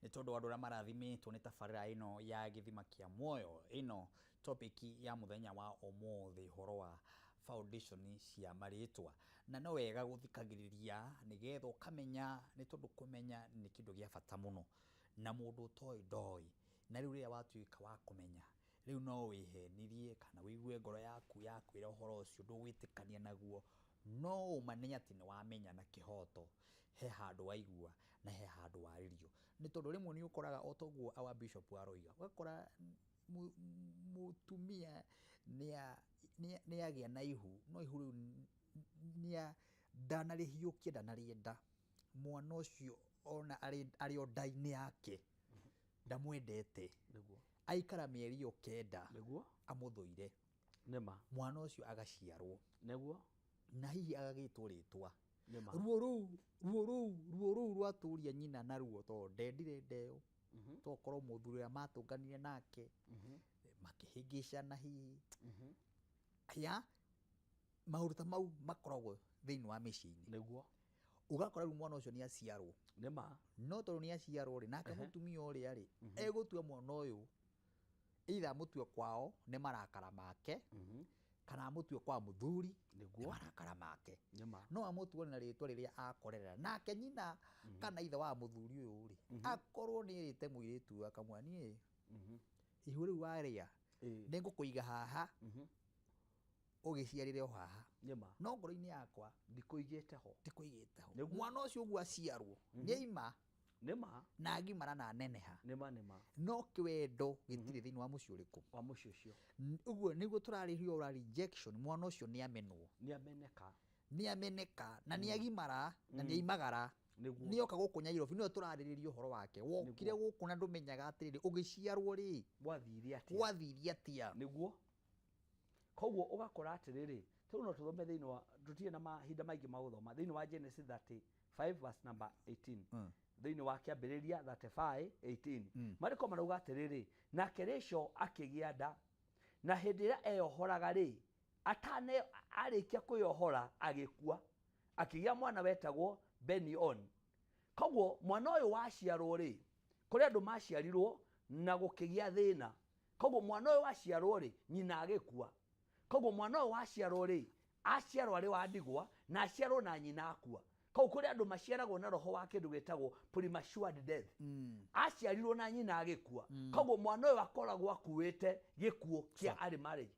nĩ tondũ wa andũ arĩa marathimĩtwo nĩ tabarĩra ĩno ya gĩthima kĩa muoyo. Ĩno topic ya mũthenya wa ũmũthĩ, ũhoro wa foundation cia marĩtwa. Na no wega gũthikagĩrĩria nĩgetha ũkamenya, nĩ tondũ kũmenya nĩ kĩndũ gĩa bata mũno, na mũndũ ũtoĩ ndoĩ. Na rĩu rĩrĩa watuĩka wa kũmenya, rĩu no wĩhenirie kana wĩigue ngoro yaku yakwĩra ũhoro ũcio ndũgwĩtĩkania naguo, no ũma nĩ atĩ nĩ wamenya na kĩhoto he handũ waigua na he handũ warĩrio. Nĩ tondũ rĩmwe nĩ ũkoraga o toguo our bishop aroiga, ũgakora mũtumia nĩ agĩa na ihu, no ihu rĩu ndanarĩhiũkia, ndanarĩenda. Mwana ũcio ona arĩ o nda-inĩ yake ndamwendete. Aikara mĩeri ĩyo 9 amũthũire. Mwana ũcio agaciarwo. Na hihi agagĩtwo rĩtwa. Ruo rũu rwatũria nyina naruo tondũ ndendire ndeo. Tokorwo mũthuri ũrĩa matũnganire nake makĩhĩngĩcana hihi. Ya maũndũ ta mau makoragwo thĩinĩ wa mĩciĩ-inĩ. Ũgakora rĩu mwana ũcio nĩ aciarwo. No tondũ nĩ aciarwo rĩ, nake mũtumia ũrĩa rĩ, egũtua mwana ũyũ either amũtue kwao nĩ marakara make, kana amũtue kwa mũthuri nĩ marakara make. No amũtue na rĩtwa rĩrĩa akorerera. Nake nyina kana ithe wa mũthuri ũyũ rĩ, akorwo nĩ erĩte mũirĩtu ũyũ akamwĩra, niĩ ihu rĩu warĩa nĩngũkũiga haha, ũgĩciarĩre o haha. No ngoro-inĩ yakwa ndikũigĩte ho. Ndikũigĩte ho. Mwana ũcio ũguo aciarwo nĩ aima na agimara na aneneha. No kĩwendo gĩtirĩ thĩinĩ wa mũciĩ ũrĩkũ? Wa mũciĩ ũcio. Ũguo nĩguo tũrarĩria ũra rejection, mwana ũcio nĩ amenwo. Nĩ ameneka. Nĩ ameneka na nĩ agimara na nĩ aimagara. Nĩ oka gũkũ Nairobi, nĩwe tũrarĩrĩria ũhoro wake. Wokire gũkũ na ndũmenyaga atĩrĩrĩ, ũgĩciarwo rĩ, Gwathire atĩa? Gwathire atĩa? Nĩguo. Koguo ũgakora atĩrĩrĩ, rĩu no tũthome thĩinĩ wa, tũtirĩ na mahinda maingĩ ma gũthoma, thĩinĩ wa Genesis 35 verse number 18. Thĩinĩ wa kĩambĩrĩria 35:18. Marĩko marauga atĩrĩrĩ, nake Rachel akĩgĩa nda, na hĩndĩ ĩrĩa eyohoraga rĩ, atane arĩkia kwĩyohora agĩkua, akĩgĩa mwana wetagwo Beni-Oni. Koguo mwana ũyũ waciarwo rĩ, kũrĩ andũ maciarirwo na gũkĩgĩa thĩna. Koguo mwana ũyũ waciarwo rĩ, nyina agĩkua. Koguo mwana ũyũ waciarwo rĩ, aciarwo arĩ wa ndigwa na aciarwo na nyina akua. Koguo kũrĩ andũ maciaragwo na roho wa kĩndũ gĩtagwo premature death. Aciarirwo na nyina agĩkua. Koguo mwana ũyũ akoragwo akuĩte gĩkuũ kĩa arĩ marriage.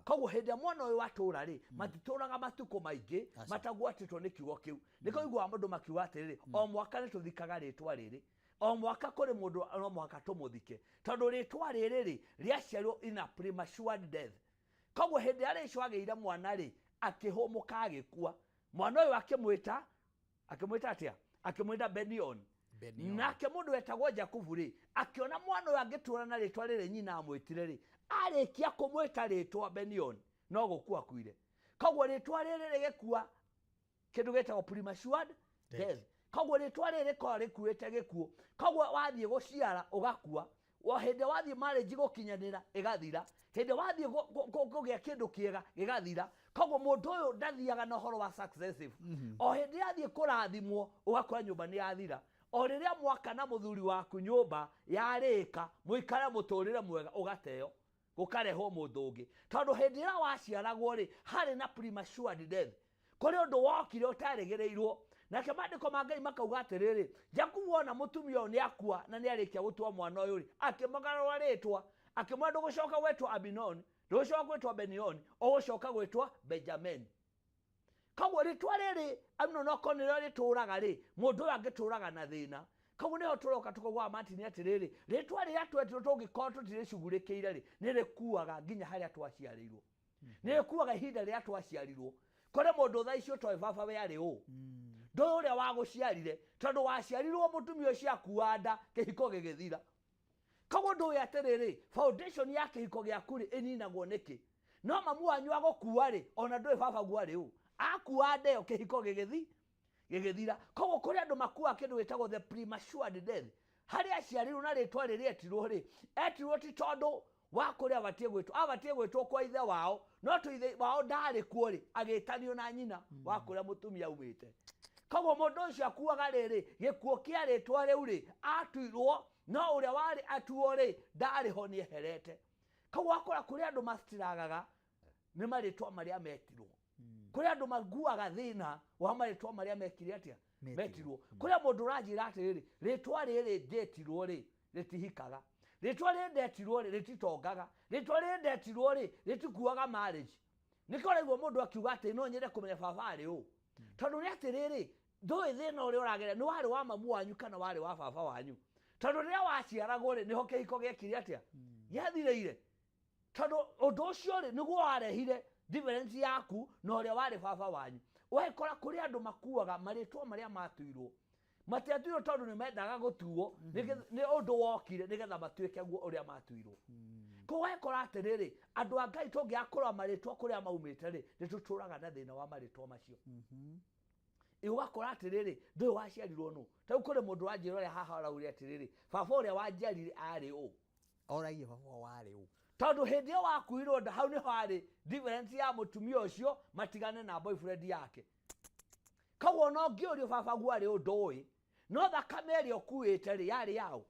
Koguo hĩndĩ ĩrĩa mwana ũyũ atũra rĩ, matitũraga matukũ maingĩ matagwatĩtwo nĩ kiugo kĩu. Nĩkĩo ũiguaga mũndũ makiuga atĩrĩrĩ, o mwaka nĩ tũthikaga rĩtwa rĩrĩ. O mwaka kũrĩ mũndũ no mũhaka tũmũthike. Tondũ rĩtwa rĩrĩ rĩ, rĩaciarirwo in a premature death. Koguo hĩndĩ ĩrĩa Rachel agĩire mwana rĩ, akĩhũmũka agĩkua. Mwana ũyũ akĩmwĩta, akĩmwĩta atĩa? Akĩmwĩta Beni-Oni. Nake mũndũ wetagwo Jakubu rĩ, akĩona mwana ũyũ angĩtũra na rĩtwa rĩrĩ nyina amwĩtire rĩ, arĩkia kũmwĩta rĩtwa Beni-Oni, no gũkua akuire. Koguo rĩtwa rĩrĩ rĩgĩkua kĩndũ gĩtagwo premature death. Koguo rĩtwa rĩrĩ rĩkoragwo rĩkuĩte gĩkuũ. Koguo wathiĩ gũciara ũgakua. Wa hĩndĩ wathiĩ marriage gũkinyanĩra ĩgathira. Hĩndĩ wathiĩ kũgĩa kĩndũ kĩega gĩgathira. Koguo mũndũ ũyũ ndathiaga na ũhoro wa successive. O hĩndĩ athiĩ kũrathimwo ũgakora nyũmba nĩ yathira. O rĩrĩa mwaka na mũthuri waku nyũmba yarĩka, mũikare mũtũrĩre mwega ũgateo, gũkarehwo mũndũ ũngĩ. Tondũ hĩndĩ ĩrĩa waciaragwo rĩ, harĩ na premature death. Kũrĩ ũndũ wokire ũtarĩgĩrĩirwo. Nake maandĩko ma Ngai makauga atĩrĩrĩ, Jakubu ona mũtumia ũyũ nĩ akua na nĩ arĩkia gũtua mwana ũyũ rĩ, akĩmũgarũra rĩtwa, akĩmwĩra ndũgũcoka gwĩtwo Abinoni, ndũgũcoka gwĩtwo Benioni, ũgũcoka gwĩtwo Benjamini. Koguo rĩtwa rĩrĩ Abinoni okorwo nĩrĩo rĩtũraga rĩ, mũndũ ũyũ angĩtũraga na thĩna. Koguo nĩho tũroka tũkauga Martin atĩrĩrĩ, rĩtwa rĩrĩa twetirwo tũngĩkorwo tũtirĩcugurĩkĩire rĩ, nĩ rĩkuaga nginya harĩa twaciarĩirwo. Nĩ ĩkuaga ihinda rĩrĩa twaciarirwo. Kũrĩ mũndũ thaa icio ũtoĩ baba we arĩ ũ. Ndũĩ ũrĩa wagũciarire, tondũ waciarirwo mũtumia ũcio akua nda, kĩhiko gĩgĩthira. Koguo ndũĩ atĩrĩrĩ, foundation ya kĩhiko gĩaku rĩ, ĩninagwo nĩkĩ? No mamu wanyu agũkua rĩ, ona ndũĩ baba guo arĩ ũ. Akua nda ĩyo kĩhiko gĩgĩthira. Koguo kũrĩ andũ makuaga kĩndũ gĩtagwo the premature death. Harĩa aciarirwo na rĩtwa rĩrĩa etirwo rĩ, etirwo ti tondũ wa kũrĩa abatiĩ gwĩtwo, abatiĩ gwĩtwo kwa ithe wao, no to ithe wao ndarĩ kuo rĩ, agĩtanio na nyina wa kũrĩa mũtumia aumĩte. Koguo mũndũ ũcio akuaga rĩrĩ, gĩkuũ kĩa rĩtwa rĩu rĩ, atuirwo, no ũrĩa warĩ atuo rĩ, ndarĩ ho nĩeherete. Koguo wakora kũrĩ andũ macitiragaga nĩ marĩtwa marĩa metirwo. Kũrĩ andũ maguaga thĩna wa marĩtwa marĩa mekire atĩa? Metirwo. Kũrĩa mũndũ ũranjĩra atĩrĩrĩ, rĩtwa rĩrĩ ndĩtirwo rĩ, rĩtihikaga. Rĩtwa rĩrĩ ndetirwo rĩ, rĩtitongaga. Rĩtwa rĩrĩ ndetirwo rĩ, rĩtikuaga marriage. Nĩkĩo ũraigua mũndũ akiuga atĩ no nyende kũmenya baba arĩ ũ. Tondũ nĩ atĩrĩrĩ, ndũĩ thĩna ũrĩa ũragerera, nĩ warĩ wa mamu wanyu kana warĩ wa baba wanyu. Tondũ rĩrĩa waciaragwo rĩ, nĩho kĩhiko gĩekire atĩa? Gĩathirĩire. Tondũ ũndũ ũcio rĩ, nĩguo warehire difference yaku na ũrĩa warĩ baba wanyu. Ũgakora kũrĩ andũ makuaga marĩtwa marĩa matuirwo. Matiatuirwo tondũ nĩ mendaga gũtuo, nĩ ũndũ wokire nĩgetha matuĩke guo ũrĩa matuirwo. Koguo ũgakora atĩrĩrĩ, andũ a Ngai tũngĩaga kũrora marĩtwa kũrĩa maumĩte rĩ, nĩ tũtũraga na thĩna wa marĩtwa macio. Ũgakora atĩrĩrĩ, ndũĩ waciarirwo nũ. Ta rĩu kũrĩ mũndũ wanjĩra ũrĩa haha araugire atĩrĩrĩ, baba ũrĩa wanjiarire arĩ ũ. Oragia baba warĩ ũ. Tondũ hĩndĩ ĩyo wakuirwo nda, hau nĩho harĩ difference ya mũtumia ũcio matigane na boyfriend yake. Koguo no ngĩũrio baba guo arĩ ũndũ ũĩ, no thakame ĩrĩa ũkuĩte rĩ, yarĩ yaũ?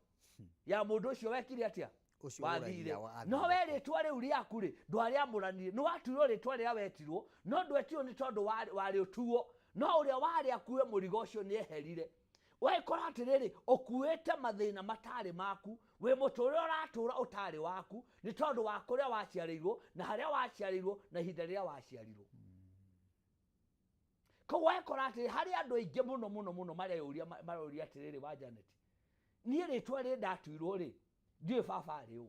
Ya mũndũ ũcio wekire atĩa? Ũcio Wathire. ũragia wa- No we rĩtwa rĩu rĩaku rĩ, ndwarĩamũranire. Nĩ watuirwo rĩtwa rĩrĩa wetirwo, no ndwetirwo nĩ tondũ warĩ ũtuo. No ũrĩa warĩ akue mũrigo ũcio nĩ eherire. Ũgakora atĩrĩrĩ, ũkuĩte mathĩna matarĩ maku, wĩ mũtũrĩre ũratũra ũtarĩ waku, nĩ tondũ wa kũrĩa waciarĩirwo, na harĩa waciarĩirwo, na ihinda rĩrĩa waciarirwo. Koguo ũgakora atĩrĩ, harĩ andũ aingĩ mũno mũno mũno mareyũria atĩrĩrĩ wa Janet, niĩ rĩtwa rĩrĩ ndatuirwo rĩ, ndiũĩ baba arĩ ũ.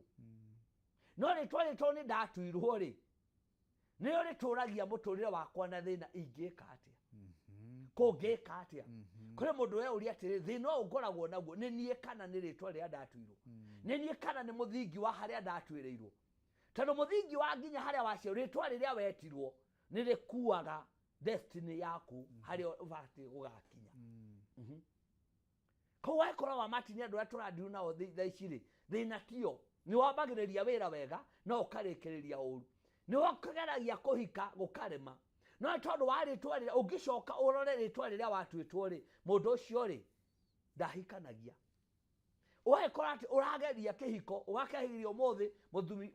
No rĩtwa rĩrĩ tondũ nĩ ndatuirwo rĩ, nĩrĩo rĩtũragia mũtũrĩre wakwa na thĩna, ingĩka atĩa? Kũngĩka atĩa? Kũrĩ mũndũ weyũria atĩrĩ, thĩna ũyũ ngoragwo naguo nĩ niĩ kana nĩ rĩtwa rĩrĩa ndatuirwo? Nĩ niĩ kana nĩ mũthingi wa harĩa ndatuĩrĩirwo? Tondũ mũthingi wa nginya harĩa waciarirwo, rĩtwa rĩrĩa wetirwo nĩ rĩkuaga destiny yaku harĩa ũbatiĩ gũgakinya. Koguo wekora wa Martin andũ arĩa tũrandiru nao thaa ici rĩ, thĩna tio. Nĩ wambagĩrĩria wĩra wega, no ũkarĩkĩrĩria ũru. Nĩ ũkageragia kũhika gũkarema. No nĩ tondũ wa rĩtwa rĩrĩa, ũngĩcoka ũrore rĩtwa rĩrĩa watuĩtwo rĩ, mũndũ ũcio rĩ, ndahikanagia. Ũgagĩkora atĩ ũrageria kĩhiko, ũgakĩgeria ũmũthĩ,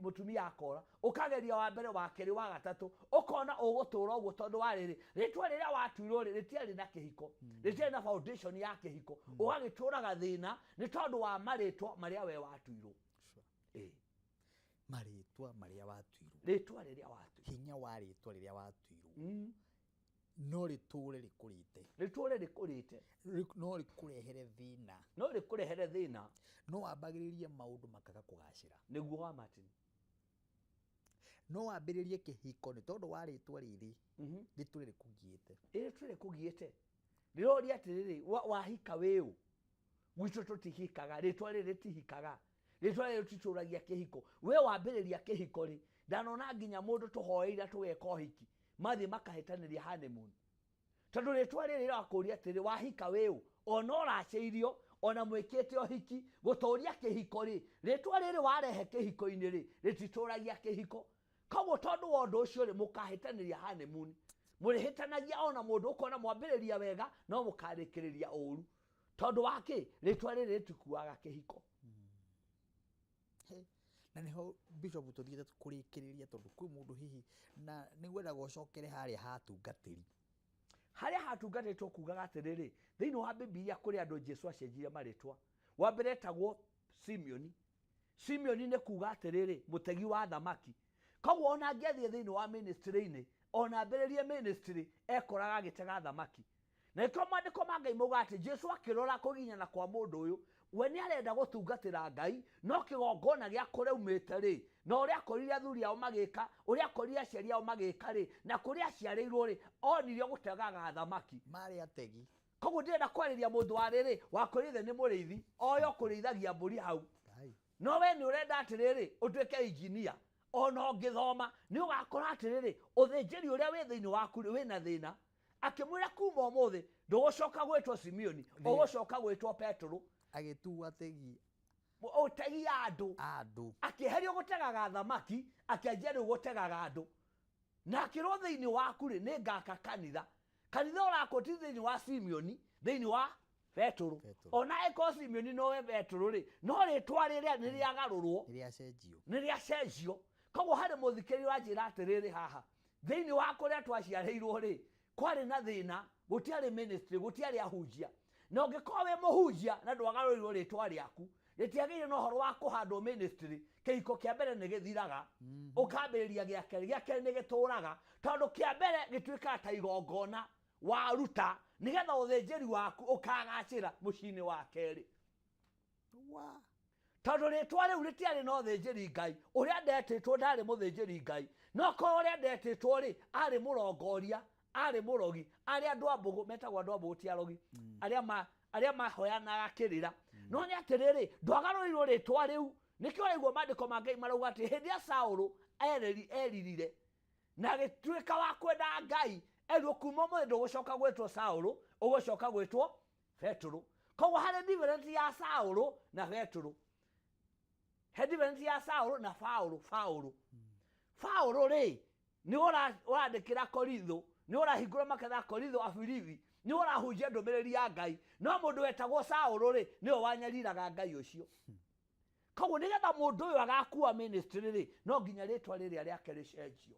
mũtumia akora, ũkageria wa mbere, wa kerĩ, wa gatatũ, ũkona ũgũtũra ũguo tondũ wa rĩrĩ, rĩtwa rĩrĩa watuirwo rĩ, rĩtiarĩ na kĩhiko, rĩtiarĩ na foundation ya kĩhiko, ũgagĩtũraga thĩna nĩ tondũ wa marĩtwa marĩa we watuirwo. Marĩtwa marĩa watuirwo. Rĩtwa rĩrĩa watuirwo. Hinya wa rĩtwa rĩrĩa watuirwo. No rĩtũre rĩkũrĩte. Rĩtũre rĩkũrĩte. No rĩkũrehere thĩna. No rĩkũrehere thĩna. No wambagĩrĩrie maũndũ makaga kũgacĩra. Nĩguo wa Martin. No wambĩrĩrie kĩhiko nĩ tondũ wa rĩtwa rĩrĩ, rĩtũre rĩkũgiĩte. Ĩ, rĩtũre rĩkũgiĩte. Rĩroria atĩrĩrĩ, wahika wĩ ũ? Gwitũ tũtihikaga, rĩtwa rĩrĩ rĩtihikaga. Rĩtwa rĩrĩ rĩtitũragia kĩhiko. We wambĩrĩria kĩhiko rĩ, ndanona nginya mũndũ tũhoeire tũgeka ũhiki, mathiĩ makahĩtanĩria honeymoon. Tondũ rĩtwa rĩrĩ rĩrakũria atĩrĩ, wahika wĩ ũ? Ona ũracĩirio, ona mwĩkĩte ũhiki, gũtũria kĩhiko rĩ, rĩtwa rĩrĩ warehe kĩhiko-inĩ rĩ, rĩtitũragia kĩhiko. Koguo tondũ wa ũndũ ũcio rĩ, mũkahĩtanĩria honeymoon. Mũrĩhĩtanagia ona mũndũ ũkona mwambĩrĩria wega, no mũkarĩkĩrĩria ũru. Tondũ wa kĩ? Rĩtwa rĩrĩ rĩtikuaga kĩhiko. Na nĩho Bishop tũthiĩte kũrĩkĩrĩria tondũ kwĩ mũndũ hihi na nĩngwendaga ũcokere harĩa hatungatĩri. Harĩa hatungatĩri tũkugaga atĩrĩrĩ, thĩinĩ wa Bibilia kũrĩ andũ Jesu acenjirie marĩtwa. Wa mbere etagwo Simeoni. Simeoni nĩ kuga atĩrĩrĩ, mũtegi wa thamaki. Koguo ona angĩathiĩ thĩinĩ wa ministry-inĩ, ona ambĩrĩrie ministry, ekoraga agĩtega thamaki. Na nĩkĩo maandĩko ma Ngai mauga atĩ Jesu akĩrora kũginyana kwa mũndũ ũyũ, We nĩ arenda gũtungatĩra Ngai, no kĩgongona gĩa kũrĩa aumĩte rĩ, na ũrĩa akorire athuri ao magĩka, ũrĩa akorire aciari ao magĩka rĩ, na kũrĩa aciarĩirwo rĩ, onirio gũtegaga thamaki. Marĩ ategi. Koguo ndĩrenda kwarĩria mũndũ wa rĩrĩ, wakũrĩte nĩ mũrĩithi, oyo kũrĩithagia mbũri hau. No we nĩ ũrenda atĩrĩrĩ, ũtuĩke engineer, ona ũngĩthoma, nĩ ũgakora atĩrĩrĩ, ũthĩnjĩri ũrĩa wĩ thĩinĩ waku rĩ, wĩna thĩna. Akĩmwĩra kuma ũmũthĩ, ndũgũcoka gwĩtwo Simeoni, ũgũcoka gwĩtwo Petero. Agĩtua ategi. Ũtegi andũ. Andũ. Akĩeherio gũtegaga thamaki, akĩanjia rĩu gũtegaga andũ. Na akĩrwo thĩinĩ waku rĩ, nĩ ngaka kanitha. Kanitha ũrakwo ti thĩinĩ wa Simeoni, thĩinĩ wa Petero. Ona ĩkorwo Simeoni nowe Petero rĩ, no rĩtwa rĩrĩa nĩ rĩagarũrwo. Nĩ rĩacenjio. Nĩ rĩacenjio. Koguo harĩ mũthikĩrĩria wanjĩra atĩrĩrĩ haha, thĩinĩ wa kũrĩa twaciarĩirwo rĩ, kwarĩ na thĩna, gũtiarĩ ministry, gũtiarĩ ahunjia. Na ũngĩkorwo wĩ mũhunjia na ndwagarũrĩirwo rĩtwa rĩaku, rĩtiagĩrĩire na ũhoro wa kũhandwo ministry, kĩhiko kĩa mbere nĩ gĩthiraga, ũkambĩrĩria gĩa kerĩ, gĩa kerĩ nĩ gĩtũraga, tondũ kĩa mbere gĩtuĩkaga ta igongona waruta nĩgetha ũthĩnjĩri waku ũkagacĩra mũciĩ-inĩ wa kerĩ. Tondũ rĩtwa rĩu rĩtiarĩ na ũthĩnjĩri Ngai, ũrĩa ndetĩtwo ndarĩ mũthĩnjĩri Ngai, no korwo ũrĩa ndetĩtwo rĩ, arĩ mũrongoria, arĩ mũrogi, arĩ andũ a mbũgũ, metagwo andũ a mbũgũ ti arogi, arĩa mahoyanaga kĩrĩra. No nĩ atĩrĩrĩ, ndwagarũrĩirwo rĩtwa rĩu, nĩkĩo ũraigua maandĩko ma Ngai marauga atĩ hĩndĩ ya Saũlũ eririre na agĩtuĩka wa kwenda Ngai, erirwo kuma ũmũthĩ ndũgũcoka gwĩtwo Saũlũ, ũgũcoka gwĩtwo Petero. Koguo harĩ difference ya Saũlũ na Petero. He difference ya Saũlũ na Paũlũ, Paũlũ. Paũlũ rĩ, nĩ ũrandĩkĩra Korintho, nĩ ũrahingũra makanitha Korintho Afilipi, nĩ ũrahunjia ndũmĩrĩri ya Ngai, no mũndũ wetagwo Saũlũ rĩ, nĩwe wanyariraga Ngai ũcio. Koguo nĩgetha mũndũ ũyũ agakua ministry rĩ, no nginya rĩtwa rĩrĩa rĩake rĩcenjio.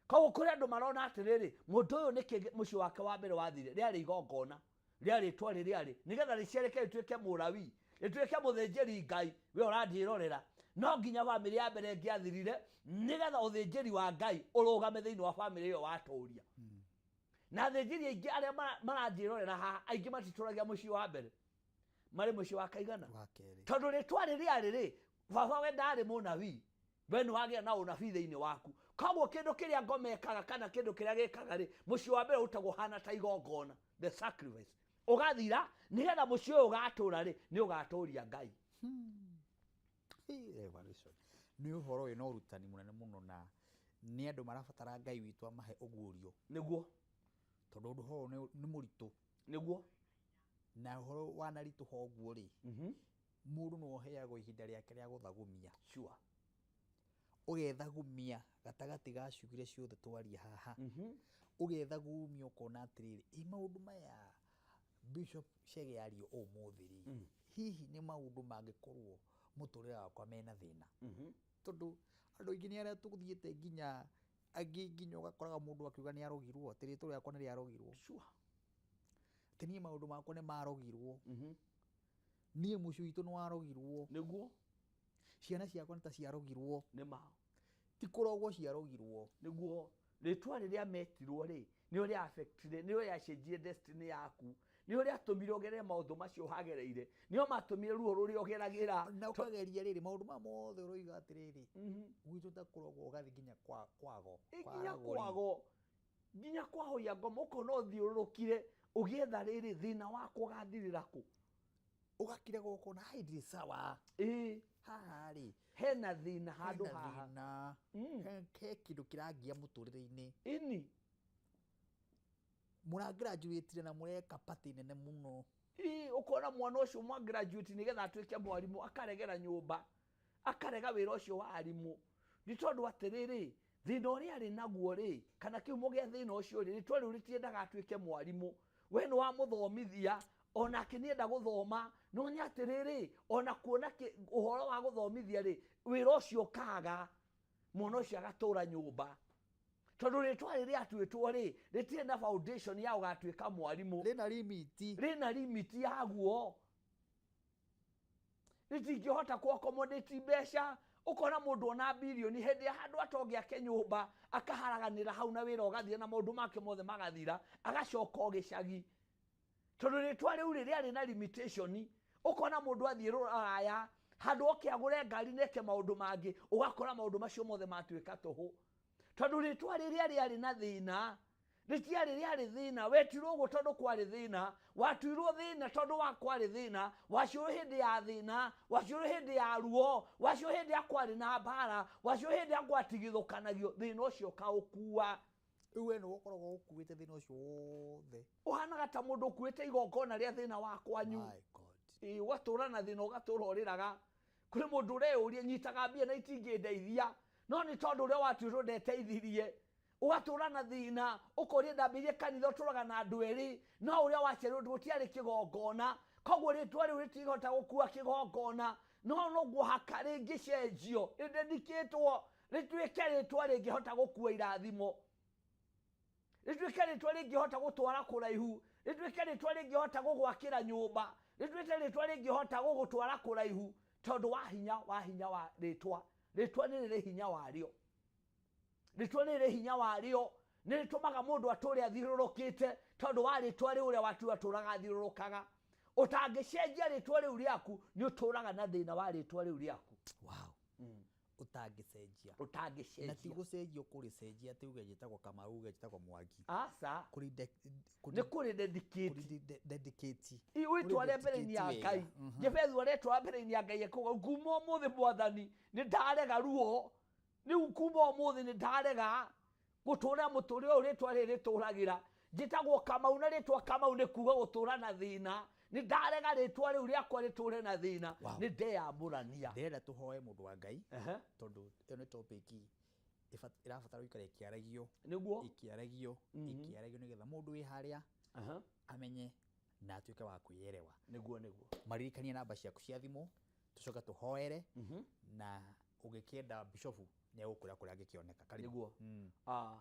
Koguo kũrĩ andũ marona atĩrĩrĩ, mũndũ ũyũ nĩkĩ mũciĩ wake wa mbere wathire, rĩarĩ igongona, rĩarĩ rĩtwa rĩrĩa rĩ, nĩgetha rĩciarĩke rĩtuĩke Mũlawi, rĩtuĩke mũthĩnjĩri Ngai, we ũranjĩrorera. No nginya bamĩrĩ ya mbere ĩngĩathirire, nĩgetha ũthĩnjĩri wa Ngai ũrũgame thĩinĩ wa bamĩrĩ ĩyo watũria. Na athĩnjĩri aingĩ arĩa maranjĩrorera haha, aingĩ matitũragia mũciĩ wa mbere, marĩ mũciĩ wa kaigana. Tondũ rĩtwa rĩrĩa rĩrĩ, baba we ndarĩ mũnabii, we nĩ wagĩa na ũnabii thĩinĩ waku. Koguo kĩndũ kĩrĩa ngoma ĩkaga kana kĩndũ kĩrĩa gĩkaga rĩ, mũciĩ wa mbere ũrutagwo hana ta igongona, the sacrifice. Ũgathira, nĩgetha mũciĩ ũyũ ũgatũra rĩ, nĩ ũgatũria Ngai. Nĩ ũhoro wĩna ũrutani mũnene mũno na nĩ andũ marabatara Ngai witũ amahe ũguũrio. Nĩguo. Tondũ ũndũ ũyũ nĩ mũritũ. Nĩguo. Na ũhoro wanaritũha ũguo rĩ, mũndũ no aheagwo ihinda rĩake rĩa gũthagumia. Sure. Ũgethagumia gatagatĩ ga ciugo iria ciothe twaria haha. Ũgethagumia ũkona atĩrĩrĩ, ĩ maũndũ maya Bishop Chege ario ũmũthĩ rĩ, hihi nĩ maũndũ mangĩkorwo mũtũrĩre wakwa mena thĩna. Tondũ andũ aingĩ nĩ arĩa tũthiĩte nginya angĩ nginya ũgakoraga mũndũ akiuga nĩ arogirwo, atĩ rĩtwa rĩakwa nĩ rĩarogirwo. Sure. Atĩ niĩ maũndũ makwa nĩ marogirwo. Niĩ mũciĩ witũ nĩ warogirwo. Nĩguo. Ciana ciakwa nĩ ta ciarogirwo. Nĩ ma. Ti kũrogwo ciarogirwo. Nĩguo. Rĩtwa rĩrĩa metirwo rĩ, nĩ ũrĩa affectire, nĩ ũrĩa acenjie destiny yaku. Nĩ ũrĩa atũmire ũgerere maũndũ macio ũhagereire. Nĩo matũmire ruo rũrĩa ũgeragĩra. Na ũkageria rĩrĩ, maũndũ maya mothe ũroiga atĩrĩrĩ, gwitũ ta kũrogwo ũgathiĩ nginya kwago, Nginya kwago. Nginya kwahoia ngoma, ũkona ũthiũrũrũkire, ũgĩetha rĩrĩ, thĩna wakwa ũgathirĩra kũ? Ũgakira ũkona, hai ndirĩ sawa. Haha rĩ, Hena thĩna handũ haha. Hena thĩna. He kĩndũ kĩrangia mũtũrĩre-inĩ. Ĩni. Mũragraduate na mũreka party nene mũno. Ũkona mwana ũcio mwa graduate nĩgetha atuĩke mwarimũ, akaregera nyũmba, akarega wĩra ũcio wa arimũ. Nĩ tondũ atĩrĩrĩ, thĩna ũrĩa arĩ naguo rĩ, kana kĩhumo gĩa thĩna ũcio rĩ, rĩtwa rĩu rĩtiendaga atuĩke mwarimũ. We nĩ wamũthomithia, onake nĩenda gũthoma, no nĩ atĩrĩrĩ, ona kuona ũhoro wa gũthomithia rĩ, wĩra ũcio ũkaga, mwana ũcio agatũra nyũmba. Tondũ rĩtwa rĩrĩa atuĩtwo rĩ, rĩtirĩ na foundation ya ũgatuĩka mwarimũ. Rĩna limit. Rĩna limit yaguo. Rĩtingĩhota kũ accommodate mbeca. Ũkona mũndũ ona bilioni hĩndĩ ya handũ atongĩake nyũmba, akaharaganĩra hau na wĩra ũgathira na maũndũ make mothe magathira, agacoka o gĩcagi. Tondũ rĩtwa rĩu rĩ rĩarĩ na limitation. Ũkona mũndũ athiĩ rũraya handũ oke agũre ngari neke maũndũ mangĩ, ũgakora maũndũ macio mothe matuĩka tũhũ. Tondũ rĩtwa rĩrĩa rĩarĩ na thĩna, rĩtiarĩ rĩarĩ thĩna. Wetirwo ũguo tondũ kwarĩ thĩna, watuirwo thĩna tondũ wa kwarĩ thĩna, waciarwo hĩndĩ ya thĩna, waciarwo hĩndĩ ya ruo, waciarwo hĩndĩ ya kwarĩ na mbara, waciarwo hĩndĩ ya gwatigithũkanagio, thĩna ũcio ũkaũkua. Rĩu we nĩwe ũkoragwo ũkuĩte thĩna ũcio wothe. Ũhanaga ta mũndũ ũkuĩte igongona rĩa thĩna wa kwanyu. My God. Ĩĩ, ũgatũra na thĩna, ũgatũra ũrĩraga. Kũrĩ mũndũ ũreyũria nyitaga mbia na itingĩndeithia, no nĩ tondũ ũrĩa watuirwo ndeteithirie. Ũgatũra na thĩna, ũkoria ndambĩrĩrie kanitha ũtũraga na andũ erĩ, no ũrĩa waciarirwo gũtiarĩ kĩgongona, koguo rĩtwa rĩu rĩtingĩhota gũkua kĩgongona, no noguo haka rĩngĩcenjio, rĩdedicatwo, rĩtuĩke rĩtwa rĩngĩhota gũkua irathimo, rĩtuĩke rĩtwa rĩngĩhota gũtwara kũraihu, rĩtuĩke rĩtwa rĩngĩhota gũgwakĩra nyũmba, rĩtuĩke rĩtwa rĩngĩhota gũgũtwara kũraihu, tondũ wa hinya, wa hinya wa rĩtwa. Rĩtwa nĩ rĩrĩ hinya warĩo. Rĩtwa nĩ rĩrĩ hinya warĩo, nĩ rĩtũmaga mũndũ atũre athiũrũrũkĩte, tondũ wa rĩtwa rĩu ũrĩa watua atũraga athiũrũrũkaga. Ũtangĩcenjia rĩtwa rĩu rĩaku, nĩ ũtũraga na thĩna wa rĩtwa rĩu rĩaku. Wow. Ũtangĩcenjia. Ũtangĩcenjia. Na ti gũcenjia ũkũrĩcenjia atĩ uge njĩtagwo Kamau, uge njĩtagwo Mwangi. Aca. Kũrĩ Nĩ kũrĩ dedicate. Kũrĩ dedicate. Wĩtware mbere-inĩ ya Ngai. Jebethu aretwara mbere-inĩ ya Ngai akauga, kuma ũmũthĩ mwathani nĩ ndarega ruo. Rĩu kuma ũmũthĩ nĩ ndarega gũtũra mũtũrĩre ũyũ rĩtwa rĩrĩ rĩtũragĩra. Njĩtagwo Kamau na rĩtwa Kamau nĩ kuga gũtũra na thĩna. Nĩ ndarega rĩtwa rĩu rĩakwa rĩtũre na thĩna. Wow. Nĩ ndeyamũrania. Ndĩrenda tũhoe mũndũ wa Ngai, Ehe. tondũ ĩyo nĩ topic ĩrabatara gũikara ĩkĩaragio, Nĩguo. ĩkĩaragio, ĩkĩaragio nĩgetha mũndũ wĩ harĩa Aha. amenye na atuĩke wa kwĩerewa. Nĩguo, nĩguo. Maririkanie namba ciaku cia thimũ, tũcoke tũhoere, na ũngĩkĩenda bishofu nĩ egũkwĩra kũrĩa angĩkĩoneka. Karibu. Nĩguo.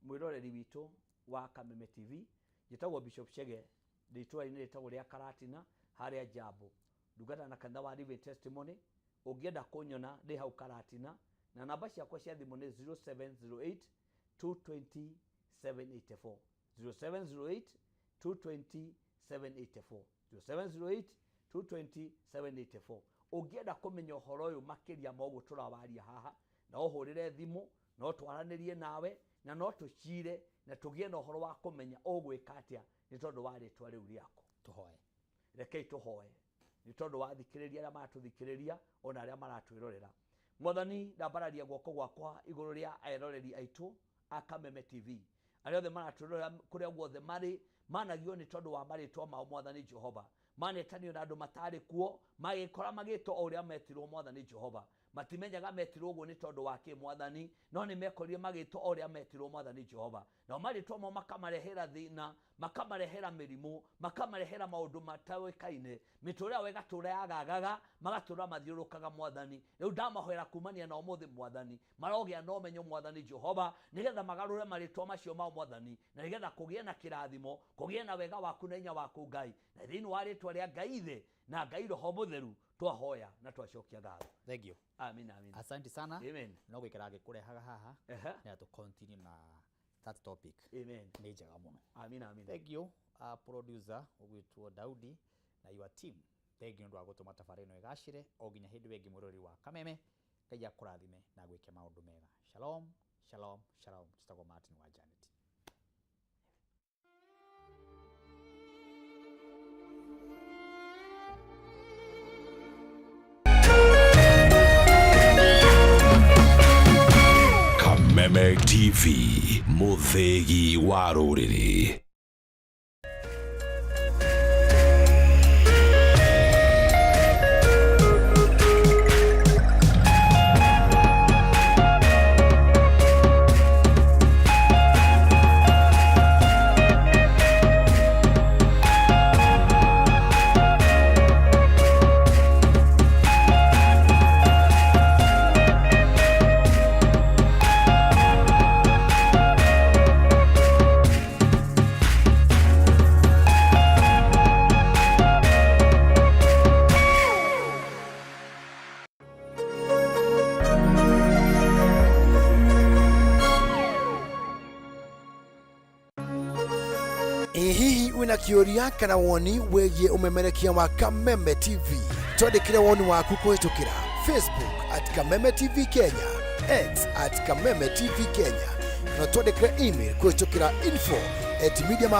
Mwĩroreri witũ wa Kameme TV, njĩtagwo Bishop Chege, ndĩ itũũra-inĩ rĩtagwo rĩa Karatina, harĩa Njambo. Ndungata na kanitha wa Living Testimony. Ũngĩenda kũnyona ndĩ hau Karatina, na namba ciakwa cia thimũ nĩ 0708 220 784. 0708 220 784. 0708 220 784. Ũngĩenda kũmenya ũhoro ũyũ makĩria ma ũguo tũrawaria haha, no ũhũrĩre thimũ, no twaranĩrie nawe, na no tũcire na tũgĩe na ũhoro wa kũmenya ũgwĩka atĩa nĩ tondũ wa rĩtwa rĩu rĩaku. Tũhoe. Rekei tũhoe nĩ tondũ wa thikĩrĩria arĩa maratũthikĩrĩria ona arĩa maratwĩrorera. Mwathani, ndambararia guoko gwakwa igũrũ rĩa eroreri aitũ a Kameme TV, arĩa othe maratwĩrorera kũrĩa guothe marĩ, managio nĩ tondũ wa marĩtwa mao Mwathani Jehova. Manetanio na andũ matarĩ kuo, magĩkora magĩtwo o ũrĩa metirwo Mwathani Jehova. Matimenyaga metirwo ũguo nĩ tondũ wa kĩ Mwathani, no nĩ mekorire magĩtwo o ũrĩa metirwo Mwathani Jehova. Nao marĩtwa mao makamarehera thĩna, makamarehera mĩrimũ, makamarehera maũndũ mataũĩkaine. Mĩtũrĩre yao ĩgatũra yagagaga, magatũra mathiũrũrũkaga Mwathani. Rĩu ndamahoera kumania na ũmũthĩ Mwathani, marogĩa na ũmenyo Mwathani Jehova, nĩgetha magarũre marĩtwa macio mao Mwathani, na nĩgetha kũgĩe na kĩrathimo, kũgĩe na wega waku na hinya waku Ngai. Na thĩinĩ wa rĩtwa rĩa Ngai Ithe na Ngai Roho Mũtheru twahoya na twacokia ngatho. Thank you. Amin, amin. Asante sana. Amen. No gũikara ngĩkũrehaga haha Ehe. na tũ continue na that topic. Amen. Nĩ njega mũno. Amin, amin. Thank you, producer ũgwĩtwo Daudi na your team. Thank you nĩ ũndũ wa gũtũma tabarĩra ĩno ĩgacĩre o nginya hĩndĩ ĩyo ĩngĩ mwĩroreri wa Kameme. Ngai akũrathime na gwĩke maũndũ mega. Shalom, shalom, shalom. Njĩtagwo Martin wa Janet. Kameme TV, mũthĩgi wa rũrĩrĩ. Ĩ hihi wĩna kĩũria kana woni wĩgiĩ ũmemerekia wa Kameme TV? Twandĩkĩre woni waku kũhĩtũkĩra Facebook @KamemeTV Kenya, X @KamemeTV Kenya, kana twandĩkĩre email kũhĩtũkĩra info@mediamark.